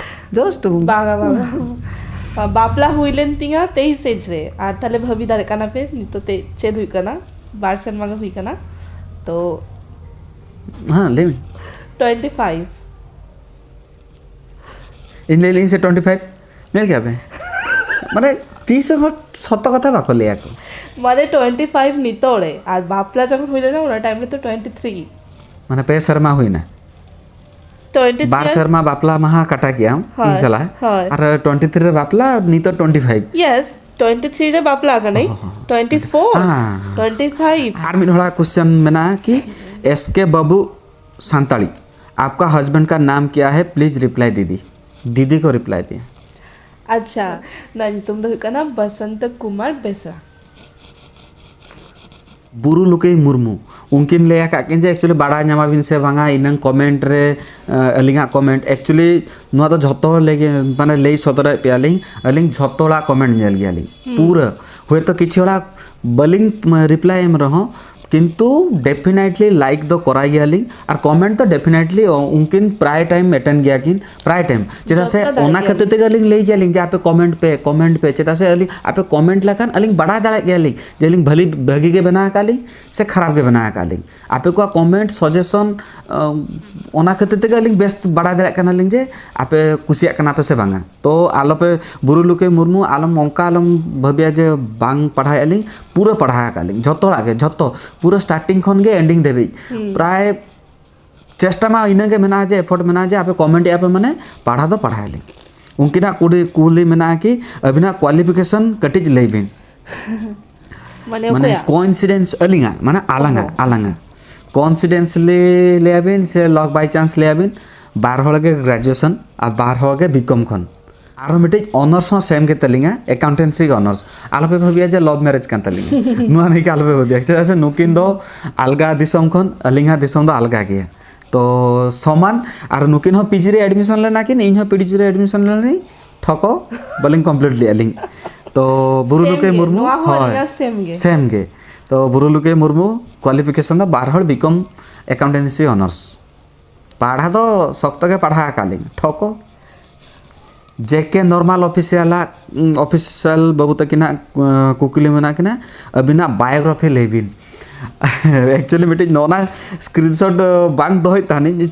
ᱡᱟᱥᱴ ᱵᱟᱝᱟ, ᱵᱟᱝᱟ᱾ ᱵᱟᱯᱞᱟ ᱦᱩᱭ ᱞᱮᱱ ᱛᱤᱧᱟ ᱛᱮᱭᱤᱥ ᱮᱡᱽ ᱨᱮ, ᱟᱨ ᱛᱟᱦᱞᱮ ᱵᱷᱟᱹᱵᱤ ᱫᱟᱲᱮᱭᱟᱜ ᱠᱟᱱᱟ ᱯᱮ ᱱᱤᱛᱚᱜ ᱛᱮ ᱪᱮᱫ ᱦᱩᱭᱩᱜ ᱠᱟᱱᱟ? ᱵᱟᱨ ᱥᱮᱨᱢᱟ ᱜᱮ ᱦᱩᱭ ᱠᱟᱱᱟ᱾ ᱛᱚ ᱦᱮᱸ, ᱞᱟᱹᱭ ᱢᱮ᱾ Twenty five. ᱤᱧ ᱞᱟᱹᱭ ᱞᱤᱧ ᱥᱮ ᱴᱩᱭᱮᱱᱴᱤ ᱯᱷᱟᱭᱤᱵᱷ? ᱧᱮᱞ ᱠᱮᱜᱼᱟ ᱯᱮ? ᱢᱟᱱᱮ ᱛᱤᱥ ᱦᱚᱸ ᱥᱚᱛᱚ ᱠᱟᱛᱷᱟ ᱵᱟᱠᱚ ᱞᱟᱹᱭᱟ ᱠᱚ᱾ ᱢᱟᱱᱮ ᱴᱩᱭᱮᱱᱴᱤ ᱯᱷᱟᱭᱤᱵᱷ ᱱᱤᱛᱚᱜ ᱨᱮ, ᱟᱨ ᱵᱟᱯᱞᱟ ᱡᱚᱠᱷᱚᱱ ᱦᱩᱭ ᱞᱮᱱᱟ ᱚᱱᱟ ᱴᱟᱭᱤᱢ ᱨᱮ ᱛᱚ ᱴᱩᱭᱮᱱᱴᱤ ᱛᱷᱨᱤ᱾ ᱢᱟᱱᱮ ᱯᱮ ᱥᱮᱨᱢᱟ ᱦᱩᱭᱱᱟ᱾ ᱴᱩᱭᱮᱱᱴᱤ ᱵᱟᱨ ᱛᱷᱨᱤ᱾ ᱥᱮᱨᱢᱟ ᱵᱟᱯᱞᱟ ᱢᱟᱦᱟ ᱠᱟᱴᱟ ᱠᱮᱜᱼᱟᱢ ᱤᱧ ᱦᱳᱭ, ᱥᱟᱞᱟᱜ᱾ ᱦᱳᱭ᱾ ᱟᱨ ᱴᱩᱭᱮᱱᱴᱤ ᱛᱷᱨᱤ ᱨᱮ ᱵᱟᱯᱞᱟ, ᱱᱤᱛᱚᱜ twenty five. Yes, twenty three ᱨᱮ ᱵᱟᱯᱞᱟ ᱠᱟᱱᱟᱹᱧ᱾ ᱦᱚᱸ, ᱦᱚᱸ, ᱦᱚᱸ᱾ ᱴᱩᱭᱮᱱᱴᱤ ᱯᱷᱳᱨ, ᱦᱮᱸ᱾ Twenty five. ᱟᱨ ᱢᱤᱫ ᱦᱚᱲᱟᱜ ᱠᱚᱥᱪᱮᱱ ᱢᱮᱱᱟᱜᱼᱟ ᱠᱤ, ᱮᱥ ᱠᱮ ᱵᱟᱹᱵᱩ ᱥᱟᱱᱛᱟᱲᱤ, आपका हस्बैंड का नाम क्या है, प्लीज रिप्लाई दीदी। दीदी को रिप्लाई दिया। ᱟᱪᱪᱷᱟ, ᱱᱚᱣᱟ ᱧᱩᱛᱩᱢ ᱫᱚ ᱦᱩᱭᱩᱜ ᱠᱟᱱᱟ ᱵᱟᱥᱚᱱᱛ ᱠᱩᱢᱟᱨ ᱵᱮᱥᱨᱟ᱾ ᱵᱩᱨᱩ ᱞᱩᱠᱮᱭ ᱢᱩᱨᱢᱩ, ᱩᱱᱠᱤᱱ ᱞᱟᱹᱭ ᱟᱠᱟᱫ ᱠᱤᱱ ᱡᱮ ᱮᱠᱪᱩᱭᱮᱞᱤ ᱵᱟᱲᱟᱭ ᱧᱟᱢᱟᱵᱤᱱ ᱥᱮ ᱵᱟᱝᱟ, ᱤᱱᱟᱹᱝ ᱠᱚᱢᱮᱱᱴ ᱨᱮ ᱟᱹᱞᱤᱧᱟᱜ ᱠᱚᱢᱮᱱᱴ, ᱮᱠᱪᱩᱭᱮᱞᱤ ᱱᱚᱣᱟ ᱫᱚ ᱡᱷᱚᱛᱚ ᱦᱚᱲ ᱞᱟᱹᱜᱤᱫ ᱢᱟᱱᱮ ᱞᱟᱹᱭ ᱥᱚᱫᱚᱨᱮᱫ ᱯᱮᱭᱟᱞᱤᱧ, ᱟᱹᱞᱤᱧ ᱡᱷᱚᱛᱚ ᱦᱚᱲᱟᱜ ᱠᱚᱢᱮᱱᱴ ᱧᱮᱞ ᱜᱮᱭᱟᱞᱤᱧ ᱯᱩᱨᱟᱹ᱾ ᱦᱳᱭᱛᱳ ᱠᱤᱪᱷᱩ ᱦᱚᱲᱟᱜ ᱵᱟᱹᱞᱤᱧ ᱨᱤᱯᱞᱟᱭ ᱮᱢ ᱨᱮᱦᱚᱸ, ᱠᱤᱱᱛᱩ ᱰᱮᱯᱷᱤᱱᱮᱴᱞᱤ ᱞᱟᱭᱤᱠ ᱫᱚ ᱠᱚᱨᱟᱭ ᱜᱮᱭᱟᱞᱤᱧ, ᱟᱨ ᱠᱚᱢᱮᱱᱴ ᱫᱚ ᱰᱮᱯᱷᱤᱱᱮᱴᱞᱤ ᱩᱱᱠᱤᱱ ᱯᱨᱟᱭ ᱴᱟᱭᱤᱢ ᱮᱴᱮᱱᱰ ᱜᱮᱭᱟ ᱠᱤᱱ, ᱯᱨᱟᱭ ᱴᱟᱭᱤᱢ᱾ ᱪᱮᱫᱟᱜ ᱥᱮ ᱡᱚᱛᱚ ᱫᱟᱲᱮᱭᱟᱜ ᱚᱱᱟ ᱠᱷᱟᱹᱛᱤᱨ ᱜᱮᱭᱟᱞᱤᱧ᱾ ᱛᱮᱜᱮ ᱟᱹᱞᱤᱧ ᱞᱟᱹᱭ ᱜᱮᱭᱟᱞᱤᱧ ᱡᱮ ᱟᱯᱮ ᱠᱚᱢᱮᱱᱴ ᱯᱮ, ᱠᱚᱢᱮᱱᱴ ᱯᱮ, ᱪᱮᱫᱟᱜ ᱥᱮ ᱟᱹᱞᱤᱧ ᱟᱯᱮ ᱠᱚᱢᱮᱱᱴ ᱞᱮᱠᱷᱟᱱ ᱟᱹᱞᱤᱧ ᱵᱟᱲᱟᱭ ᱫᱟᱲᱮᱭᱟᱜ ᱜᱮᱭᱟᱞᱤᱧ ᱡᱮ ᱟᱹᱞᱤᱧ ᱵᱷᱟᱹᱞᱤ ᱵᱷᱟᱹᱜᱤ ᱜᱮ ᱵᱮᱱᱟᱣ ᱟᱠᱟᱫ ᱞᱤᱧ ᱥᱮ ᱠᱷᱟᱨᱟᱯ ᱜᱮ ᱵᱮᱱᱟᱣ ᱟᱠᱟᱫ ᱞᱤᱧ᱾ ᱟᱯᱮ ᱠᱚᱣᱟᱜ ᱠᱚᱢᱮᱱᱴ, ᱥᱟᱡᱮᱥᱚᱱ, ᱚᱱᱟ ᱠᱷᱟᱹᱛᱤᱨ ᱛᱮᱜᱮ ᱟᱹᱞᱤᱧ ᱵᱮᱥ ᱵᱟᱲᱟᱭ ᱫᱟᱲᱮᱭᱟᱜ ᱠᱟᱱᱟᱞᱤᱧ ᱡᱮ ᱟᱯᱮ ᱠᱩᱥᱤᱭᱟᱜ ᱠᱟᱱᱟ ᱯᱮ ᱥᱮ ᱵᱟᱝᱟ᱾ ᱛᱚ ᱟᱞᱚᱯᱮ, ᱵᱩᱨᱩ ᱞᱩᱠᱮ ᱢᱩᱨᱢᱩ, ᱟᱞᱚᱢ ᱚᱱᱠᱟ ᱟᱞᱚᱢ ᱵᱷᱟᱹᱵᱤᱭᱟ ᱡᱮ ᱵᱟᱝ ᱯᱟᱲᱦᱟᱣᱮᱫᱼᱟ ᱞᱤᱧ, ᱯᱩᱨᱟᱹ ᱯᱟᱲᱦᱟᱣ ᱟᱠᱟᱫ ᱞᱤᱧ, ᱡᱷᱚᱛᱚ ᱦᱚᱲᱟᱜ ᱜᱮ, ᱡᱷᱚᱛᱚ, ᱯᱩᱨᱟᱹ ᱥᱴᱟᱨᱴᱤᱝ ᱠᱷᱚᱱ ᱜᱮ ᱮᱱᱰᱤᱝ ᱫᱷᱟᱹᱵᱤᱡ᱾ ᱯᱨᱟᱭ ᱪᱮᱥᱴᱟ ᱢᱟ ᱤᱱᱟᱹ ᱜᱮ ᱢᱮᱱᱟᱜᱼᱟ ᱡᱮ ᱮᱯᱷᱳᱨᱴ ᱢᱮᱱᱟᱜᱼᱟ ᱡᱮ ᱟᱯᱮ ᱠᱚᱢᱮᱱᱴ ᱮᱫᱼᱟ ᱯᱮ ᱢᱟᱱᱮ ᱯᱟᱲᱦᱟᱣ ᱫᱚ ᱯᱟᱲᱦᱟᱣᱮᱫᱼᱟ ᱞᱤᱧ᱾ ᱩᱱᱠᱤᱱᱟᱜ ᱠᱩᱞᱤ, ᱠᱩᱞᱤ ᱢᱮᱱᱟᱜᱼᱟ ᱠᱤ ᱟᱹᱵᱤᱱᱟᱜ ᱠᱳᱣᱟᱞᱤᱯᱷᱤᱠᱮᱥᱚᱱ ᱠᱟᱹᱴᱤᱡ ᱞᱟᱹᱭ ᱵᱤᱱ᱾ ᱢᱟᱱᱮ ᱢᱟᱱᱮ ᱚᱠᱚᱭᱟᱜ? ᱠᱚᱱᱥᱤᱰᱮᱱᱥ ᱟᱹᱞᱤᱧᱟᱜ, ᱢᱟᱱᱮ ᱟᱞᱟᱝᱟ, ᱚ, ᱟᱞᱟᱝᱟ᱾ ᱠᱚᱱᱥᱤᱰᱮᱱᱥᱞᱤ ᱞᱟᱹᱭᱟᱵᱤᱱ ᱥᱮ ᱞᱚᱠ ᱵᱟᱭ ᱪᱟᱱᱥ ᱞᱟᱹᱭᱟᱵᱤᱱ, ᱵᱟᱨ ᱦᱚᱲ ᱜᱮ ᱜᱨᱮᱡᱩᱭᱮᱥᱚᱱ ᱟᱨ ᱵᱟᱨ ᱦᱚᱲ ᱜᱮ ᱵᱤᱠᱚᱢ ᱠᱷᱚᱱ᱾ ᱟᱨᱦᱚᱸ ᱢᱤᱫᱴᱤᱡ ᱚᱱᱟᱨᱥ ᱦᱚᱸ ᱥᱮᱢ ᱜᱮ ᱛᱟᱹᱞᱤᱧᱟ, ᱮᱠᱟᱣᱩᱱᱴᱮᱱᱥᱤ ᱚᱱᱟᱨᱥ᱾ ᱟᱞᱚᱯᱮ ᱵᱷᱟᱹᱵᱤᱭᱟ ᱡᱮ ᱞᱚᱵᱷ ᱢᱮᱨᱮᱡᱽ ᱠᱟᱱ ᱛᱟᱹᱞᱤᱧᱟ, ᱱᱚᱣᱟ ᱱᱤᱭᱮ ᱟᱞᱚᱯᱮ ᱵᱷᱟᱹᱵᱤᱭᱟ᱾ ᱪᱮᱫᱟᱜ ᱥᱮ ᱱᱩᱠᱤᱱ ᱫᱚ ᱟᱞᱜᱟ ᱫᱤᱥᱚᱢ ᱠᱷᱚᱱ, ᱟᱹᱞᱤᱧᱟᱜ ᱫᱤᱥᱚᱢ ᱫᱚ ᱟᱞᱜᱟ ᱜᱮᱭᱟ᱾ ᱛᱚ ᱥᱚᱢᱟᱱ, ᱟᱨ ᱱᱩᱠᱤᱱ ᱦᱚᱸ ᱯᱤᱡᱤ ᱨᱮ ᱮᱰᱢᱤᱥᱚᱱ ᱞᱮᱱᱟ ᱠᱤᱱ, ᱤᱧ ᱦᱚᱸ ᱯᱤᱡᱤ ᱨᱮ ᱮᱰᱢᱤᱥᱚᱱ ᱞᱮᱱᱟᱹᱧ, ᱴᱷᱚᱠᱚ, ᱵᱟᱹᱞᱤᱧ ᱠᱚᱢᱯᱞᱤᱴ ᱞᱮᱫᱼᱟ ᱞᱤᱧ᱾ ᱛᱚ ᱵᱩᱨᱩ ᱥᱮᱢ ᱞᱩᱠᱮ ᱜᱮ, ᱢᱩᱨᱢᱩ, ᱱᱚᱣᱟ ᱦᱚᱸ ᱦᱳᱭ, ᱟᱹᱞᱤᱧᱟᱜ ᱥᱮᱢ ᱜᱮ᱾ ᱥᱮᱢ ᱜᱮ᱾ ᱛᱚ ᱵᱩᱨᱩ ᱞᱩᱠᱮ ᱢᱩᱨᱢᱩ ᱠᱳᱣᱟᱞᱤᱯᱷᱤᱠᱮᱥᱚᱱ ᱫᱚ ᱵᱟᱨ ᱦᱚᱲ ᱵᱤᱠᱚᱢ ᱮᱠᱟᱣᱩᱱᱴᱮᱱᱥᱤ ᱚᱱᱟᱨᱥ᱾ ᱯᱟᱲᱦᱟᱣ ᱫᱚ ᱥᱚᱠᱛᱚ ᱜᱮ ᱯᱟᱲᱦᱟᱣ ᱟᱠᱟᱫ ᱞᱤᱧ, ᱴᱷᱚᱠᱚ᱾ ᱡᱮᱠᱮ ᱱᱚᱨᱢᱟᱞ ᱚᱯᱷᱤᱥᱤᱭᱟᱞᱟᱜ, ᱩᱸ, ᱚᱯᱷᱤᱥᱤᱭᱟᱞ ᱵᱟᱹᱵᱩ ᱛᱟᱹᱠᱤᱱᱟᱜ, ᱩᱸ, ᱠᱩᱠᱞᱤ ᱢᱮᱱᱟᱜ ᱠᱤᱱᱟ, ᱟᱹᱵᱤᱱᱟᱜ ᱵᱟᱭᱳᱜᱨᱟᱯᱷᱤ ᱞᱟᱹᱭ ᱵᱤᱱ᱾ ᱮᱠᱪᱩᱭᱮᱞᱤ ᱢᱤᱫᱴᱤᱡ ᱱᱚᱜᱼᱚ ᱱᱟ ᱥᱠᱨᱤᱱᱥᱚᱴ ᱵᱟᱝ ᱫᱚᱦᱚᱭ ᱛᱟᱦᱮᱱᱤᱧ,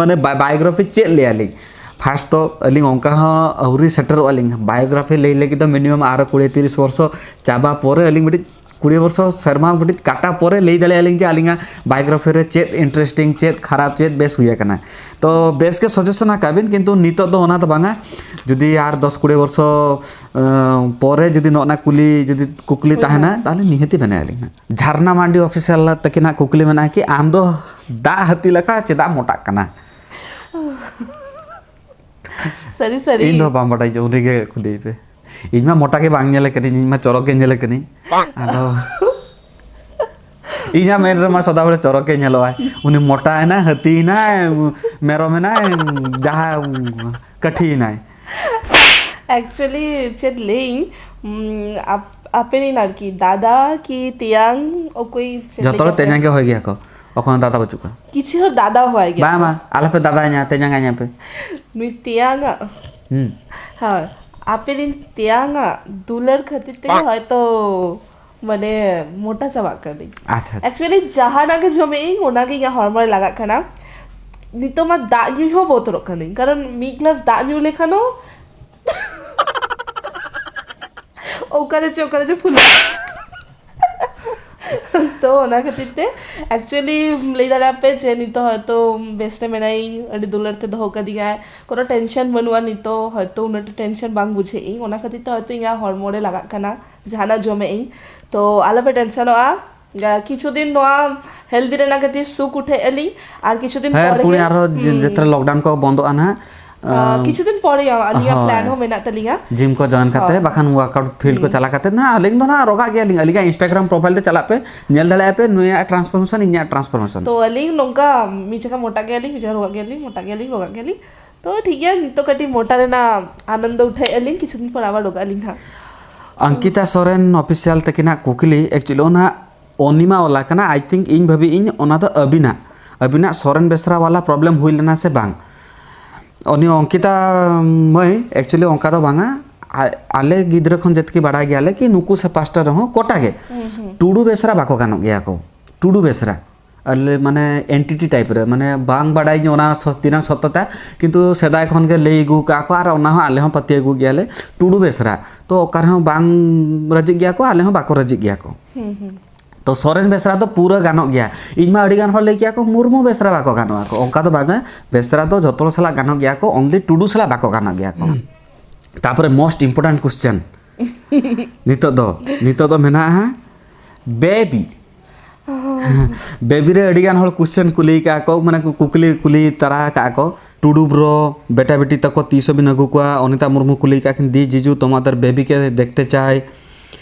ᱢᱟᱱᱮ ᱵᱟ-, ᱵᱟᱭᱳᱜᱨᱟᱯᱷᱤ ᱪᱮᱫ ᱞᱟᱹᱭᱟᱞᱤᱧ? ᱯᱷᱟᱥᱴ ᱛᱚ ᱟᱹᱞᱤᱧ ᱚᱱᱠᱟ ᱦᱚᱸ ᱟᱹᱣᱨᱤ ᱥᱮᱴᱮᱨᱚᱜᱼᱟ ᱞᱤᱧ᱾ ᱵᱟᱭᱳᱜᱨᱟᱯᱷᱤ ᱞᱟᱹᱭ ᱞᱟᱹᱜᱤᱫ ᱫᱚ ᱢᱤᱱᱤᱢᱟᱢ ᱟᱨᱚ ᱠᱩᱲᱤ ᱛᱤᱨᱤᱥ ᱵᱚᱨᱥᱚ ᱪᱟᱵᱟ ᱯᱚᱨᱮ ᱟᱹᱞᱤᱧ ᱢᱤᱫᱴᱤᱡ ᱠᱩᱲᱤ ᱵᱚᱨᱥᱚ ᱥᱮᱨᱢᱟ ᱢᱤᱫᱴᱤᱡ ᱠᱟᱴᱟ ᱯᱚᱨᱮ ᱞᱟᱹᱭ ᱫᱟᱲᱮᱭᱟᱜᱼᱟ ᱞᱤᱧ ᱡᱮ ᱟᱹᱞᱤᱧᱟᱜ ᱵᱟᱭᱳᱜᱨᱟᱯᱷᱤ ᱨᱮ ᱪᱮᱫ ᱤᱱᱴᱟᱨᱮᱥᱴᱤᱝ, ᱪᱮᱫ ᱠᱷᱟᱨᱟᱯ, ᱪᱮᱫ ᱵᱮᱥ ᱦᱩᱭ ᱟᱠᱟᱱᱟ᱾ ᱛᱚ ᱵᱮᱥ ᱜᱮ ᱥᱟᱡᱮᱥᱚᱱ ᱟᱠᱟᱫ ᱵᱤᱱ, ᱠᱤᱱᱛᱩ ᱱᱤᱛᱚᱜ ᱫᱚ ᱚᱱᱟ ᱫᱚ ᱵᱟᱝᱟ᱾ ᱡᱩᱫᱤ ᱟᱨ ᱫᱚᱥ ᱠᱩᱲᱤ ᱵᱚᱨᱥᱚ, ᱟᱸ, ᱯᱚᱨᱮ ᱡᱩᱫᱤ ᱱᱚᱜᱼᱚ ᱱᱟ ᱠᱩᱞᱤ, ᱡᱩᱫᱤ ᱠᱩᱠᱞᱤ ᱦᱳᱭ, ᱛᱟᱦᱮᱱᱟ, ᱦᱳᱭ᱾ ᱛᱟᱦᱚᱞᱮ ᱱᱤᱦᱟᱹᱛᱤ ᱵᱮᱱᱟᱣ ᱟᱹᱞᱤᱧ ᱦᱟᱸᱜ᱾ ᱡᱷᱟᱨᱱᱟ ᱢᱟᱱᱰᱤ ᱚᱯᱷᱤᱥᱤᱭᱟᱞ ᱛᱟᱹᱠᱤᱱᱟᱜ ᱠᱩᱠᱞᱤ ᱢᱮᱱᱟᱜᱼᱟ ᱠᱤ, ᱟᱢ ᱫᱚ ᱫᱟᱜ ᱦᱟᱹᱛᱤ ᱞᱮᱠᱟ ᱪᱮᱫᱟᱜ ᱢᱚᱴᱟᱜ ᱠᱟᱱᱟ? ᱥᱟᱹᱨᱤ ᱥᱟᱹᱨᱤ᱾ ᱤᱧ ᱫᱚ ᱵᱟᱝ ᱵᱟᱰᱟᱭ ᱡᱚᱝ, ᱩᱱᱤ ᱜᱮ ᱠᱩᱞᱤᱭᱮ ᱯᱮ᱾ ᱤᱧ ᱢᱟ ᱢᱚᱴᱟ ᱜᱮ ᱵᱟᱝ ᱧᱮᱞ ᱠᱟᱹᱱᱟᱹᱧ, ᱤᱧ ᱢᱟ ᱪᱚᱨᱚᱠ ᱜᱮ ᱧᱮᱞ ᱠᱟᱹᱱᱟᱹᱧ᱾ ᱟᱫᱚ ᱤᱧᱟᱹᱜ ᱢᱮᱫ ᱨᱮᱢᱟ ᱥᱚᱫᱟ ᱵᱮᱲᱟ ᱪᱚᱨᱚᱠ ᱜᱮ ᱧᱮᱞᱚᱜᱼᱟᱭ᱾ ᱩᱱᱤ ᱢᱚᱴᱟ ᱮᱱᱟᱭ, ᱦᱟᱹᱛᱤ ᱮᱱᱟᱭ, ᱢᱮᱨᱚᱢ ᱮᱱᱟᱭ, ᱡᱟᱦᱟᱸ ᱠᱟᱹᱴᱷᱤ ᱮᱱᱟᱭ᱾ ᱮᱠᱪᱩᱭᱮᱞᱤ ᱪᱮᱫ ᱞᱟᱹᱭᱟᱹᱧ, ᱩᱢ, ᱟᱯ- ᱟᱯᱮ ᱨᱮᱱ ᱟᱨᱠᱤ ᱫᱟᱫᱟ ᱠᱤ ᱛᱮᱭᱟᱝ ᱚᱠᱚᱭ ᱪᱮᱫ ᱡᱚᱛᱚ ᱦᱚᱲ ᱞᱮᱠᱟ ᱯᱮ? ᱛᱮᱧᱟᱝ ᱜᱮ ᱦᱩᱭ ᱜᱮᱭᱟ ᱠᱚ, ᱚᱠᱚᱭ ᱦᱚᱸ ᱫᱟᱫᱟ ᱵᱟᱹᱪᱩᱜ ᱠᱚᱣᱟ᱾ ᱠᱤᱪᱷᱩ ᱦᱚᱲ ᱫᱟᱫᱟ ᱦᱚᱸ ᱦᱚᱭ ᱜᱮᱭᱟ ᱵᱟᱝ ᱠᱚ᱾ ᱵᱟᱝ, ᱟᱞᱮ ᱯᱮ ᱫᱟᱫᱟᱧᱟ, ᱛᱮᱧᱟᱝ ᱟᱹᱧᱟ ᱯᱮ᱾ ᱱᱩᱭ ᱛᱮᱭᱟᱝᱟᱜ, ᱦᱩᱸ᱾ ᱦᱳᱭ, ᱟᱯᱮ ᱨᱮᱱ ᱛᱮᱭᱟᱝᱟᱜ ᱫᱩᱞᱟᱹᱲ ᱠᱷᱟᱹᱛᱤᱨ ᱛᱮᱜᱮ ᱦᱚᱭᱛᱚ ᱢᱟᱱᱮ ᱢᱚᱴᱟ ᱪᱟᱵᱟᱜ ᱠᱟᱹᱱᱟᱹᱧ᱾ ᱟᱪᱪᱷᱟ, ᱟᱪᱪᱷᱟ᱾ ᱮᱠᱪᱩᱭᱮᱞᱤ ᱡᱟᱦᱟᱱᱟᱜ ᱜᱮ ᱡᱚᱢᱮᱜ ᱟᱹᱧ, ᱚᱱᱟᱜᱮ ᱤᱧᱟᱹᱜ ᱦᱚᱲᱢᱚ ᱨᱮ ᱞᱟᱜᱟᱜ ᱠᱟᱱᱟ᱾ ᱱᱤᱛᱚᱜ ᱢᱟ ᱫᱟᱜ ᱧᱩ ᱦᱚᱸ ᱵᱚᱛᱚᱨᱚᱜ ᱠᱟᱹᱱᱟᱹᱧ, ᱠᱟᱨᱚᱱ ᱢᱤᱫ ᱜᱞᱟᱥ ᱫᱟᱜ ᱧᱩ ᱞᱮᱠᱷᱟᱱ ᱦᱚᱸ ᱚᱠᱟᱨᱮ ᱪᱚ ᱚᱠᱟᱨᱮ ᱪᱚ ᱯᱷᱩᱞᱟᱹᱜ᱾ ᱛᱚ ᱚᱱᱟ ᱠᱷᱟᱹᱛᱤᱨ ᱛᱮ ᱮᱠᱪᱩᱭᱮᱞᱤ ᱞᱟᱹᱭ ᱫᱟᱲᱮᱭᱟᱜ ᱯᱮ ᱡᱮ ᱱᱤᱛᱚᱜ ᱦᱚᱭᱛᱳ ᱵᱮᱥ ᱨᱮ ᱢᱮᱱᱟᱭᱤᱧ, ᱟᱹᱰᱤ ᱫᱩᱞᱟᱹᱲ ᱛᱮ ᱫᱚᱦᱚ ᱠᱟᱫᱤᱧᱟᱭ, ᱠᱳᱱᱳ ᱴᱮᱱᱥᱚᱱ ᱵᱟᱹᱱᱩᱜᱼᱟ, ᱱᱤᱛᱚᱜ ᱦᱚᱭᱛᱳ ᱩᱱᱟᱹᱜ ᱴᱟ ᱴᱮᱱᱥᱚᱱ ᱵᱟᱝ ᱵᱩᱡᱷᱟᱹᱜ ᱤᱧ, ᱚᱱᱟ ᱠᱷᱟᱹᱛᱤᱨ ᱛᱮ ᱦᱚᱭᱛᱳ ᱤᱧᱟᱹᱜ ᱦᱚᱲᱢᱚ ᱨᱮ ᱞᱟᱜᱟᱜ ᱠᱟᱱᱟ ᱡᱟᱦᱟᱱᱟᱜ ᱡᱚᱢᱮᱜ ᱤᱧ᱾ ᱛᱚ ᱟᱞᱚᱯᱮ ᱴᱮᱱᱥᱚᱱᱚᱜᱼᱟ, ᱠᱤᱪᱷᱩ ᱫᱤᱱ ᱱᱚᱣᱟ ᱦᱮᱞᱫᱤ ᱨᱮᱱᱟᱜ ᱠᱟᱹᱴᱤᱡ ᱥᱩᱠ ᱩᱴᱷᱟᱹᱜ ᱟᱹᱞᱤᱧ, ᱟᱨ ᱠᱤᱪᱷᱩ ᱫᱤᱱ ᱦᱮᱸ, ᱯᱚᱨ ᱯᱩᱱᱮ ᱜᱮ, ᱟᱨᱦᱚᱸ ᱡᱮ- ᱦᱩᱸ, ᱡᱮᱛᱨᱟ ᱞᱚᱠᱰᱟᱣᱱ ᱠᱚ ᱵᱚᱱᱫᱚᱜᱼᱟ ᱱᱟᱦᱟᱜ᱾ ᱟᱸ, ᱠᱤᱪᱷᱩ ᱫᱤᱱ ᱯᱚᱨᱮ ᱟᱹᱞᱤᱧᱟᱜ ᱦᱳᱭ᱾ ᱯᱞᱟᱱ ᱦᱚᱸ ᱢᱮᱱᱟᱜ ᱛᱟᱹᱞᱤᱧᱟ᱾ ᱡᱤᱢ ᱠᱚ ᱡᱚᱭᱮᱱ ᱠᱟᱛᱮ, ᱦᱳᱭ᱾ ᱵᱟᱠᱷᱟᱱ ᱣᱟᱨᱠᱟᱣᱩᱴ ᱯᱷᱤᱞᱰ ᱠᱚ ᱦᱩᱸ᱾ ᱪᱟᱞᱟᱣ ᱠᱟᱛᱮ ᱱᱟᱦᱟᱜ ᱟᱹᱞᱤᱧ ᱫᱚ ᱱᱟᱦᱟᱜ ᱨᱚᱜᱟᱜ ᱜᱮᱭᱟᱞᱤᱧ᱾ ᱟᱹᱞᱤᱧᱟᱜ ᱤᱱᱥᱴᱟᱜᱨᱟᱢ ᱯᱨᱚᱯᱷᱟᱭᱤᱞ ᱛᱮ ᱪᱟᱞᱟᱜ ᱯᱮ, ᱧᱮᱞ ᱫᱟᱲᱮᱭᱟᱜᱼᱟ ᱯᱮ ᱱᱩᱭᱟᱜ ᱴᱨᱟᱱᱥᱯᱷᱚᱨᱢᱮᱥᱚᱱ, ᱤᱧᱟᱹᱜ ᱴᱨᱟᱱᱥᱯᱷᱚᱨᱢᱮᱥᱚᱱ᱾ ᱛᱚ ᱟᱹᱞᱤᱧ ᱱᱚᱝᱠᱟ ᱢᱤᱫ ᱡᱟᱭᱜᱟ ᱢᱚᱴᱟ ᱜᱮᱭᱟᱞᱤᱧ, ᱢᱤᱫ ᱡᱟᱭᱜᱟ ᱨᱚᱜᱟᱜ ᱜᱮᱭᱟᱞᱤᱧ, ᱢᱚᱴᱟ ᱜᱮᱭᱟᱞᱤᱧ, ᱨᱚᱜᱟᱜ ᱜᱮᱭᱟᱞᱤᱧ᱾ ᱛᱚ ᱴᱷᱤᱠ ᱜᱮᱭᱟ, ᱱᱤᱛᱚᱜ ᱠᱟᱹᱴᱤᱡ ᱢᱚᱴᱟ ᱨᱮᱱᱟᱜ ᱟᱱᱚᱱᱫᱚ ᱩᱴᱷᱟᱹᱣᱮᱫᱼᱟ ᱞᱤᱧ, ᱠᱤᱪᱷᱩ ᱫᱤᱱ ᱯᱚᱨ ᱟᱵᱟᱨ ᱨᱚᱜᱟᱜ ᱟᱹᱞᱤᱧ ᱦᱟᱸᱜ᱾ ᱚᱝᱠᱤᱛᱟ ᱥᱚᱨᱮᱱ ᱚᱯᱷᱤᱥᱤᱭᱟᱞ ᱛᱟᱹᱠᱤᱱᱟᱜ ᱠᱩᱠᱞᱤ, actually ᱚᱱᱟ ᱚᱱᱤᱢᱟ ᱣᱟᱞᱟ ᱠᱟᱱᱟ, I think ᱤᱧ ᱵᱷᱟᱹᱵᱤ ᱤᱧ ᱚᱱᱟ ᱫᱚ ᱟᱹᱵᱤᱱᱟᱜ, ᱟᱹᱵᱤᱱᱟᱜ ᱥᱚᱨᱮᱱ ᱵᱮᱥᱨᱟ ᱣᱟᱞᱟ ᱯᱨᱚᱵᱞᱮᱢ ᱦᱩᱭ ᱞᱮᱱᱟ ᱥᱮ ᱵᱟᱝ? ᱩᱱᱤ ᱚᱝᱠᱤᱛᱟ ᱢᱟᱹᱭ, actually ᱚᱱᱠᱟ ᱫᱚ ᱵᱟᱝᱟ᱾ ᱟ- ᱟᱞᱮ ᱜᱤᱫᱽᱨᱟᱹ ᱠᱷᱚᱱ ᱡᱮᱛᱠᱤ ᱵᱟᱰᱟᱭ ᱜᱮᱭᱟᱞᱮ ᱠᱤ ᱱᱩᱠᱩ ᱥᱮ ᱯᱟᱥᱴᱟ ᱨᱮᱦᱚᱸ ᱜᱚᱴᱟ ᱜᱮ ᱴᱩᱰᱩ ᱵᱮᱥᱨᱟ ᱵᱟᱠᱚ ᱜᱟᱱᱚᱜ ᱜᱮᱭᱟ ᱠᱚ᱾ ᱴᱩᱰᱩ ᱵᱮᱥᱨᱟ ᱟᱞᱮ ᱢᱟᱱᱮ ᱮᱱᱴᱤᱴᱤ ᱴᱟᱭᱤᱯ ᱨᱮ, ᱢᱟᱱᱮ ᱵᱟᱝ ᱵᱟᱰᱟᱭ ᱧᱚᱜ ᱚᱱᱟ ᱥᱚ- ᱛᱤᱱᱟᱹᱝ ᱥᱚᱛᱛᱚᱛᱟ, ᱠᱤᱱᱛᱩ ᱥᱮᱫᱟᱭ ᱠᱷᱚᱱ ᱜᱮ ᱞᱟᱹᱭ ᱟᱹᱜᱩ ᱠᱟᱜᱼᱟ ᱠᱚ ᱟᱨ ᱚᱱᱟ ᱦᱚᱸ ᱟᱞᱮ ᱦᱚᱸ ᱯᱟᱹᱛᱭᱟᱹᱣ ᱟᱹᱜᱩ ᱜᱮᱭᱟᱞᱮ᱾ ᱴᱩᱰᱩ ᱵᱮᱥᱨᱟ ᱛᱚ ᱚᱠᱟ ᱨᱮᱦᱚᱸ ᱵᱟᱝ ᱨᱟᱹᱡᱤᱜ ᱜᱮᱭᱟ ᱠᱚ, ᱟᱞᱮ ᱦᱚᱸ ᱵᱟᱠᱚ ᱨᱟᱹᱡᱤᱜ ᱜᱮᱭᱟ ᱠᱚ᱾ ᱦᱩᱸ, ᱦᱩᱸ᱾ ᱛᱚ ᱥᱚᱨᱮᱱ ᱵᱮᱥᱨᱟ ᱫᱚ ᱯᱩᱨᱟᱹ ᱜᱟᱱᱚᱜ ᱜᱮᱭᱟ᱾ ᱤᱧ ᱢᱟ ᱟᱹᱰᱤ ᱜᱟᱱ ᱦᱚᱲ ᱞᱟᱹᱭ ᱠᱮᱭᱟ ᱠᱚ ᱢᱩᱨᱢᱩ ᱵᱮᱥᱨᱟ ᱵᱟᱠᱚ ᱜᱟᱱᱚᱜᱼᱟ ᱠᱚ, ᱚᱱᱠᱟ ᱫᱚ ᱵᱟᱝᱟ᱾ ᱵᱮᱥᱨᱟ ᱫᱚ ᱡᱚᱛᱚ ᱦᱚᱲ ᱥᱟᱞᱟᱜ ᱜᱟᱱᱚᱜ ᱜᱮᱭᱟ ᱠᱚ, only ᱴᱩᱰᱩ ᱥᱟᱞᱟᱜ ᱵᱟᱠᱚ ᱜᱟᱱᱚᱜ ᱜᱮᱭᱟ ᱠᱚ᱾ ᱛᱟᱯᱚᱨᱮ most important question ᱱᱤᱛᱚᱜ ᱫᱚ, ᱱᱤᱛᱚᱜ ᱫᱚ ᱢᱮᱱᱟᱜᱼᱟ ᱵᱮᱵᱤ᱾ ᱵᱮᱵᱤ ᱨᱮ ᱟᱹᱰᱤ ᱜᱟᱱ ᱦᱚᱲ ᱠᱩᱥᱪᱮᱱ ᱠᱩᱞᱤ ᱠᱟᱜᱼᱟ ᱠᱚ, ᱢᱟᱱᱮ ᱠᱩ- ᱠᱩᱠᱞᱤ ᱠᱩᱞᱤ ᱛᱟᱨᱟ ᱠᱟᱜᱼᱟ ᱠᱚ ᱴᱩᱰᱩ ᱵᱨᱚ, ᱵᱮᱴᱟ ᱵᱮᱴᱤ ᱛᱟᱠᱚ ᱛᱤᱥ ᱦᱚᱸ ᱵᱤᱱ ᱟᱹᱜᱩ ᱠᱚᱣᱟ? ᱚᱱᱤᱛᱟ ᱢᱩᱨᱢᱩ ᱠᱩᱞᱤ ᱠᱟᱜ ᱠᱤᱱ, ᱫᱤ ᱡᱤᱡᱩ ᱛᱚᱢᱟᱫᱟᱨ ᱵᱮᱵᱤ ᱠᱮ ᱫᱮᱠᱷᱛᱮ ᱪᱟᱭ᱾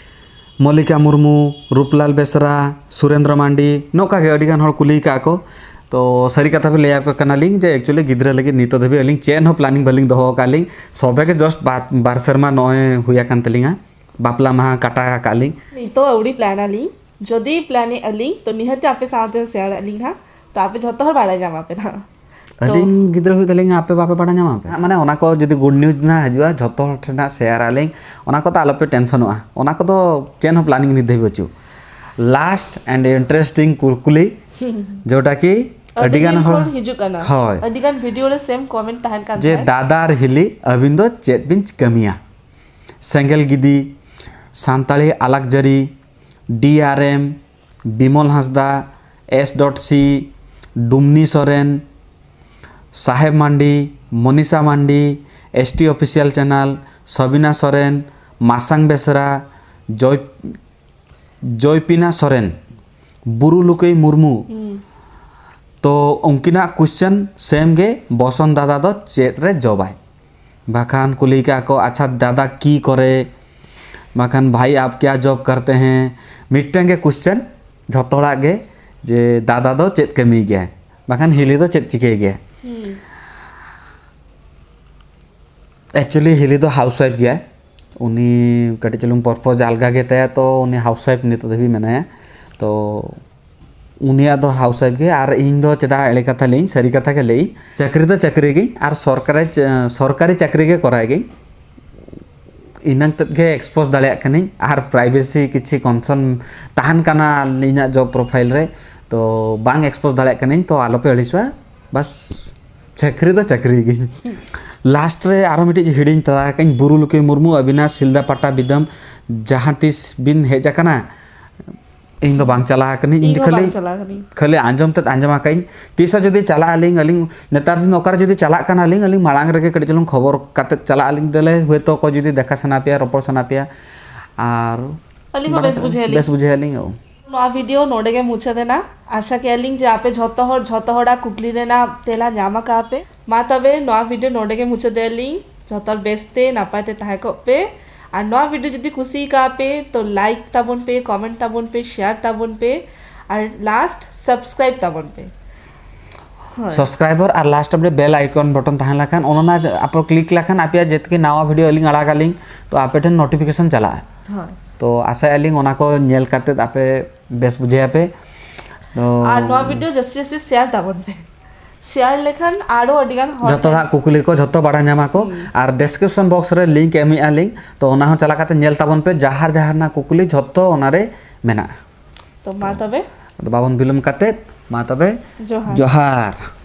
ᱢᱚᱞᱞᱤᱠᱟ ᱢᱩᱨᱢᱩ, ᱨᱩᱯᱞᱟᱞ ᱵᱮᱥᱨᱟ, ᱥᱩᱨᱮᱱᱫᱨᱚ ᱢᱟᱱᱰᱤ, ᱱᱚᱝᱠᱟ ᱜᱮ ᱟᱹᱰᱤ ᱜᱟᱱ ᱦᱚᱲ ᱠᱩᱞᱤ ᱠᱟᱜ ᱠᱚ᱾ ᱛᱚ ᱥᱟᱹᱨᱤ ᱠᱟᱛᱷᱟ ᱵᱤᱱ ᱞᱟᱹᱭ ᱟᱠᱚ ᱠᱟᱱᱟᱞᱤᱧ ᱡᱮ actually ᱜᱤᱫᱽᱨᱟᱹ ᱞᱟᱹᱜᱤᱫ ᱱᱤᱛᱚᱜ ᱫᱷᱟᱹᱵᱤᱡ ᱟᱹᱞᱤᱧ ᱪᱮᱫ ᱦᱚᱸ planning ᱵᱟᱹᱞᱤᱧ ᱫᱚᱦᱚ ᱟᱠᱟᱫ ᱞᱤᱧ᱾ ᱥᱚᱵᱮ ᱜᱮ just ᱵᱟᱨ, ᱵᱟᱨ ᱥᱮᱨᱢᱟ ᱱᱚᱜᱼᱚᱭ ᱦᱩᱭ ᱟᱠᱟᱱ ᱛᱟᱹᱞᱤᱧᱟ, ᱵᱟᱯᱞᱟ ᱢᱟᱦᱟ ᱠᱟᱴᱟ ᱟᱠᱟᱫ ᱞᱤᱧ᱾ ᱱᱤᱛᱚᱜ ᱟᱹᱣᱲᱤ plan ᱟᱹᱞᱤᱧ, ᱡᱩᱫᱤ planning ᱟᱹᱞᱤᱧ ᱛᱚ ᱱᱤᱦᱟᱹᱛ ᱜᱮ ᱟᱯᱮ ᱥᱟᱶᱛᱮ share ᱟᱹᱞᱤᱧ ᱦᱟᱸᱜ, ᱛᱚ ᱟᱯᱮ ᱡᱷᱚᱛᱚ ᱦᱚᱲ ᱵᱟᱲᱟᱭ ᱧᱟᱢ ᱟᱯᱮ ᱦᱟᱸᱜ᱾ ᱛᱚ ᱟᱹᱞᱤᱧ ᱜᱤᱫᱽᱨᱟᱹ ᱦᱩᱭᱩᱜ ᱛᱟᱹᱞᱤᱧᱟ, ᱟᱯᱮ ᱵᱟᱯᱮ ᱵᱟᱲᱟᱭ ᱧᱟᱢᱟ ᱯᱮ? ᱢᱟᱱᱮ ᱚᱱᱟ ᱠᱚ ᱡᱩᱫᱤ good news ᱱᱟ ᱦᱤᱡᱩᱜᱼᱟ, ᱡᱷᱚᱛᱚ ᱦᱚᱲ ᱴᱷᱮᱱ ᱦᱟᱸᱜ share ᱟᱹᱞᱤᱧ, ᱚᱱᱟ ᱠᱚᱫᱚ ᱟᱞᱚᱯᱮ tensionᱚᱜᱼᱟ, ᱚᱱᱟ ᱠᱚᱫᱚ ᱪᱮᱫ ᱦᱚᱸ planning ᱱᱤᱛ ᱫᱷᱟᱹᱵᱤᱡ ᱵᱟᱹᱪᱩᱜ᱾ Last and interesting ᱠᱩᱠᱞᱤ, ᱡᱮᱴᱟ ᱠᱤ ᱟᱹᱰᱤ ᱟᱹᱰᱤ ᱜᱟᱱ ᱫᱤᱱ ᱦᱚᱲ ᱠᱷᱚᱱ ᱦᱤᱡᱩᱜ ᱠᱟᱱᱟ᱾ ᱦᱳᱭ᱾ ᱟᱹᱰᱤ ᱜᱟᱱ video ᱨᱮ same comment ᱛᱟᱦᱮᱱ ᱠᱟᱱ ᱡᱮ ᱛᱟᱦᱮᱸᱫ᱾ ᱫᱟᱫᱟ ᱟᱨ ᱦᱤᱞᱤ, ᱟᱹᱵᱤᱱ ᱫᱚ ᱪᱮᱫ ᱵᱤᱱ ᱠᱟᱹᱢᱤᱭᱟ? ᱥᱮᱸᱜᱮᱞ ᱜᱤᱫᱤ, Santali ᱟᱞᱟᱠᱡᱟᱹᱨᱤ, D R M, Bimal ᱦᱟᱸᱥᱫᱟ, S dot C, ᱰᱩᱢᱱᱤ ᱥᱚᱨᱮᱱ, ᱥᱟᱦᱮᱵ ᱢᱟᱱᱰᱤ, ᱢᱚᱱᱤᱥᱟ ᱢᱟᱱᱰᱤ, S T Official Channel, ᱥᱟᱵᱤᱱᱟ Soren, Masang ᱵᱮᱥᱨᱟ, ᱡᱚᱭ, ᱡᱚᱭᱯᱤᱱᱟ ᱥᱚᱨᱮᱱ, ᱵᱩᱨᱩ ᱞᱩᱠᱟᱹᱭ ᱢᱩᱨᱢᱩ᱾ ᱦᱩᱸ᱾ ᱛᱚ ᱩᱱᱠᱤᱱᱟᱜ question same ᱜᱮ, ᱵᱚᱥᱚᱱ ᱫᱟᱫᱟ ᱫᱚ ᱪᱮᱫ ᱨᱮ ᱡᱚᱵᱟᱭ? ᱵᱟᱠᱷᱟᱱ ᱠᱩᱞᱤ ᱠᱟᱜ ᱠᱚ, ᱟᱪᱪᱷᱟ ᱫᱟᱫᱟ ᱠᱤ ᱠᱚᱨᱮ, ᱵᱟᱠᱷᱟᱱ ᱵᱷᱟᱭ ᱟᱯ ᱠᱭᱟ ᱡᱚᱵ ᱠᱟᱨᱛᱮ ᱦᱮᱸ, ᱢᱤᱫᱴᱟᱝ ᱜᱮ question ᱡᱷᱚᱛᱚ ᱦᱚᱲᱟᱜ ᱜᱮ, ᱡᱮ ᱫᱟᱫᱟ ᱫᱚ ᱪᱮᱫ ᱠᱟᱹᱢᱤ ᱜᱮᱭᱟᱭ, ᱵᱟᱠᱷᱟᱱ ᱦᱤᱞᱤ ᱫᱚ ᱪᱮᱫ ᱪᱤᱠᱟᱹᱭ ᱜᱮᱭᱟᱭ? ᱦᱩᱸ᱾ Actually ᱦᱤᱞᱤ ᱫᱚ house wife ᱜᱮᱭᱟᱭ, ᱩᱱᱤ ᱠᱟᱹᱴᱤᱡ ᱪᱩᱞᱩᱝ purpose ᱟᱞᱜᱟ ᱜᱮᱛᱟᱭᱟ, ᱛᱚ ᱩᱱᱤ house wife ᱱᱤᱛᱚᱜ ᱫᱷᱟᱹᱵᱤᱡ ᱢᱮᱱᱟᱭᱟ᱾ ᱛᱚ ᱩᱱᱤᱭᱟᱜ ᱫᱚ house wife ᱜᱮ, ᱟᱨ ᱤᱧ ᱫᱚ ᱪᱮᱫᱟᱜ ᱮᱲᱮ ᱠᱟᱛᱷᱟ ᱞᱟᱹᱭᱟᱹᱧ, ᱥᱟᱹᱨᱤ ᱠᱟᱛᱷᱟ ᱜᱮ ᱞᱟᱹᱭᱟᱹᱧ, ᱪᱟᱹᱠᱨᱤ ᱫᱚ ᱪᱟᱹᱠᱨᱤ ᱜᱤᱧ, ᱟᱨ ᱥᱚᱨᱠᱟᱨᱤ ᱪᱟ-, ᱥᱚᱨᱠᱟᱨᱤ ᱪᱟᱹᱠᱨᱤ ᱜᱮ ᱠᱚᱨᱟᱣ ᱜᱤᱧ, ᱤᱱᱟᱹᱝ ᱛᱮᱫ ᱜᱮ expose ᱫᱟᱲᱮᱭᱟᱜ ᱠᱟᱹᱱᱟᱹᱧ, ᱟᱨ privacy ᱠᱤᱪᱷᱤ concern ᱛᱟᱦᱮᱱ ᱠᱟᱱᱟ ᱤᱧᱟᱹᱜ job profile ᱨᱮ, ᱛᱚ ᱵᱟᱝ expose ᱫᱟᱲᱮᱭᱟᱜ ᱠᱟᱹᱱᱟᱹᱧ, ᱛᱚ ᱟᱞᱚᱯᱮ ᱟᱹᱲᱤᱥᱚᱜᱼᱟ, ᱵᱟᱥ ᱪᱟᱹᱠᱨᱤ ᱫᱚ ᱪᱟᱹᱠᱨᱤ ᱜᱤᱧ᱾ Last ᱨᱮ ᱟᱨᱚ ᱢᱤᱫᱴᱤᱡ ᱦᱤᱲᱤᱧ ᱛᱟᱨᱟ ᱟᱠᱟᱫᱟᱹᱧ, ᱵᱩᱨᱩ ᱞᱩᱠᱤ ᱢᱩᱨᱢᱩ, ᱟᱹᱵᱤᱱᱟᱜ ᱥᱤᱞᱫᱟ ᱯᱟᱴᱟᱵᱤᱫᱟᱹᱢ ᱡᱟᱦᱟᱸ ᱛᱤᱥ ᱵᱤᱱ ᱦᱮᱡ ᱟᱠᱟᱱᱟ? ᱤᱧ ᱫᱚ ᱵᱟᱝ ᱪᱟᱞᱟᱣ ᱟᱠᱟᱱᱟᱹᱧ, ᱤᱧ ᱤᱧ ᱫᱚ ᱫᱚ ᱠᱷᱟᱹᱞᱤ, ᱵᱟᱝ ᱪᱟᱞᱟᱣ ᱟᱠᱟᱱᱟᱹᱧ᱾ ᱠᱷᱟᱹᱞᱤ ᱟᱸᱡᱚᱢ ᱛᱮᱫ ᱟᱸᱡᱚᱢ ᱟᱠᱟᱫᱟᱹᱧ᱾ ᱛᱤᱥ ᱦᱚᱸ ᱡᱩᱫᱤ ᱪᱟᱞᱟᱜ ᱟᱹᱞᱤᱧ, ᱟᱹᱞᱤᱧ ᱱᱮᱛᱟᱨ ᱫᱤᱱ ᱚᱠᱟᱨᱮ ᱡᱩᱫᱤ ᱪᱟᱞᱟᱜ ᱠᱟᱱᱟᱞᱤᱧ, ᱟᱹᱞᱤᱧ ᱢᱟᱲᱟᱝ ᱨᱮᱜᱮ ᱠᱟᱹᱴᱤᱡ ᱪᱩᱞᱩᱝ ᱠᱷᱚᱵᱚᱨ ᱠᱟᱛᱮᱫ ᱪᱟᱞᱟᱜ ᱟᱹᱞᱤᱧ, ᱫᱮᱞᱮ ᱦᱚᱭᱛᱳ ᱚᱠᱚᱭ ᱡᱩᱫᱤ ᱫᱮᱠᱷᱟ ᱥᱟᱱᱟ ᱯᱮᱭᱟ, ᱨᱚᱯᱚᱲ ᱥᱟᱱᱟ ᱯᱮᱭᱟ, ᱟᱨ ᱟᱹᱞᱤᱧ ᱦᱚᱸ ᱵᱟᱲᱟᱭ ᱵᱮᱥ ᱥᱟᱱᱟ-, ᱵᱩᱡᱷᱟᱹᱣ ᱟᱹᱞᱤᱧ᱾ ᱵᱮᱥ ᱵᱩᱡᱷᱟᱹᱣ ᱟᱹᱞᱤᱧ, ᱳ᱾ ᱱᱚᱣᱟ video ᱱᱚᱰᱮ ᱜᱮ ᱢᱩᱪᱟᱹᱫ ᱮᱱᱟ᱾ ᱟᱥᱟ ᱠᱮᱜᱼᱟ ᱞᱤᱧ ᱡᱮ ᱟᱯᱮ ᱡᱷᱚᱛᱚ ᱦᱚᱲ, ᱡᱷᱚᱛᱚ ᱦᱚᱲᱟᱜ ᱠᱩᱠᱞᱤ ᱨᱮᱱᱟᱜ ᱛᱮᱞᱟ ᱧᱟᱢ ᱟᱠᱟᱫ ᱯᱮ᱾ ᱢᱟ ᱛᱚᱵᱮ ᱱᱚᱣᱟ video ᱱᱚᱰᱮ ᱜᱮ ᱢᱩᱪᱟᱹᱫᱮᱜᱼᱟ ᱞᱤᱧ᱾ ᱡᱚᱛᱚ ᱦᱚᱲ ᱵᱮᱥᱛᱮ ᱱᱟᱯᱟᱭ ᱛᱮ ᱛᱟᱦᱮᱸ ᱠᱚᱜ ᱯᱮ᱾ ᱟᱨ ᱱᱚᱣᱟ video ᱡᱩᱫᱤ ᱠᱩᱥᱤ ᱟᱠᱟᱫ ᱯᱮ ᱛᱚ like ᱛᱟᱵᱚᱱ ᱯᱮ, comment ᱛᱟᱵᱚᱱ ᱯᱮ, share ᱛᱟᱵᱚᱱ ᱯᱮ, ᱟᱨ last subscribe ᱛᱟᱵᱚᱱ ᱯᱮ᱾ ᱦᱳᱭ᱾ Subscriber ᱟᱨ last ᱨᱮ bell icon button ᱛᱟᱦᱮᱸ ᱞᱮᱠᱷᱟᱱ ᱚᱱᱟ ᱟᱯᱮ click ᱞᱮᱠᱷᱟᱱ ᱟᱯᱮᱭᱟᱜ ᱡᱮᱛᱠᱤ ᱱᱟᱣᱟ video ᱟᱹᱞᱤᱧ ᱟᱲᱟᱜ ᱟᱹᱞᱤᱧ ᱛᱚ ᱟᱯᱮ ᱴᱷᱮᱱ notification ᱪᱟᱞᱟᱜᱼᱟ᱾ ᱦᱳᱭ᱾ ᱛᱚ ᱟᱥᱟᱭ ᱟᱹᱞᱤᱧ ᱚᱱᱟ ᱠᱚ ᱧᱮᱞ ᱠᱟᱛᱮ ᱟᱯᱮ ᱵᱮᱥ ᱵᱩᱡᱷᱟᱹᱣ ᱟᱯᱮ᱾ ᱛᱚ ᱟᱨ ᱱᱚᱣᱟ video ᱡᱟᱹᱥᱛᱤ ᱡᱟᱹᱥᱛᱤ share ᱛᱟᱵᱚᱱ ᱯᱮ᱾ share ᱞᱮᱠᱷᱟᱱ ᱟᱨᱚ ᱟᱹᱰᱤ ᱜᱟᱱ ᱦᱚᱲ ᱡᱚᱛᱚ ᱦᱚᱲᱟᱜ ᱠᱩᱠᱞᱤ ᱠᱚ ᱡᱚᱛᱚ ᱵᱟᱲᱟᱭ ᱧᱟᱢᱟ ᱠᱚ᱾ ᱟᱨ description box ᱨᱮ link ᱮᱢᱮᱜᱼᱟ ᱞᱤᱧ, ᱛᱚ ᱚᱱᱟ ᱦᱚᱸ ᱪᱟᱞᱟᱣ ᱠᱟᱛᱮ ᱧᱮᱞ ᱛᱟᱵᱚᱱ ᱯᱮ, ᱡᱟᱦᱟᱸ ᱡᱟᱦᱟᱸ ᱨᱮᱱᱟᱜ ᱠᱩᱠᱞᱤ ᱡᱷᱚᱛᱚ ᱚᱱᱟᱨᱮ ᱢᱮᱱᱟᱜᱼᱟ᱾ ᱛᱚ ᱢᱟ ᱛᱚᱵᱮ᱾ ᱟᱫᱚ ᱵᱟᱵᱚᱱ ᱵᱤᱞᱚᱢ ᱠᱟᱛᱮ ᱢᱟ ᱛᱚᱵᱮ ᱡᱚᱦᱟᱨ᱾ ᱡᱚᱦᱟᱨ᱾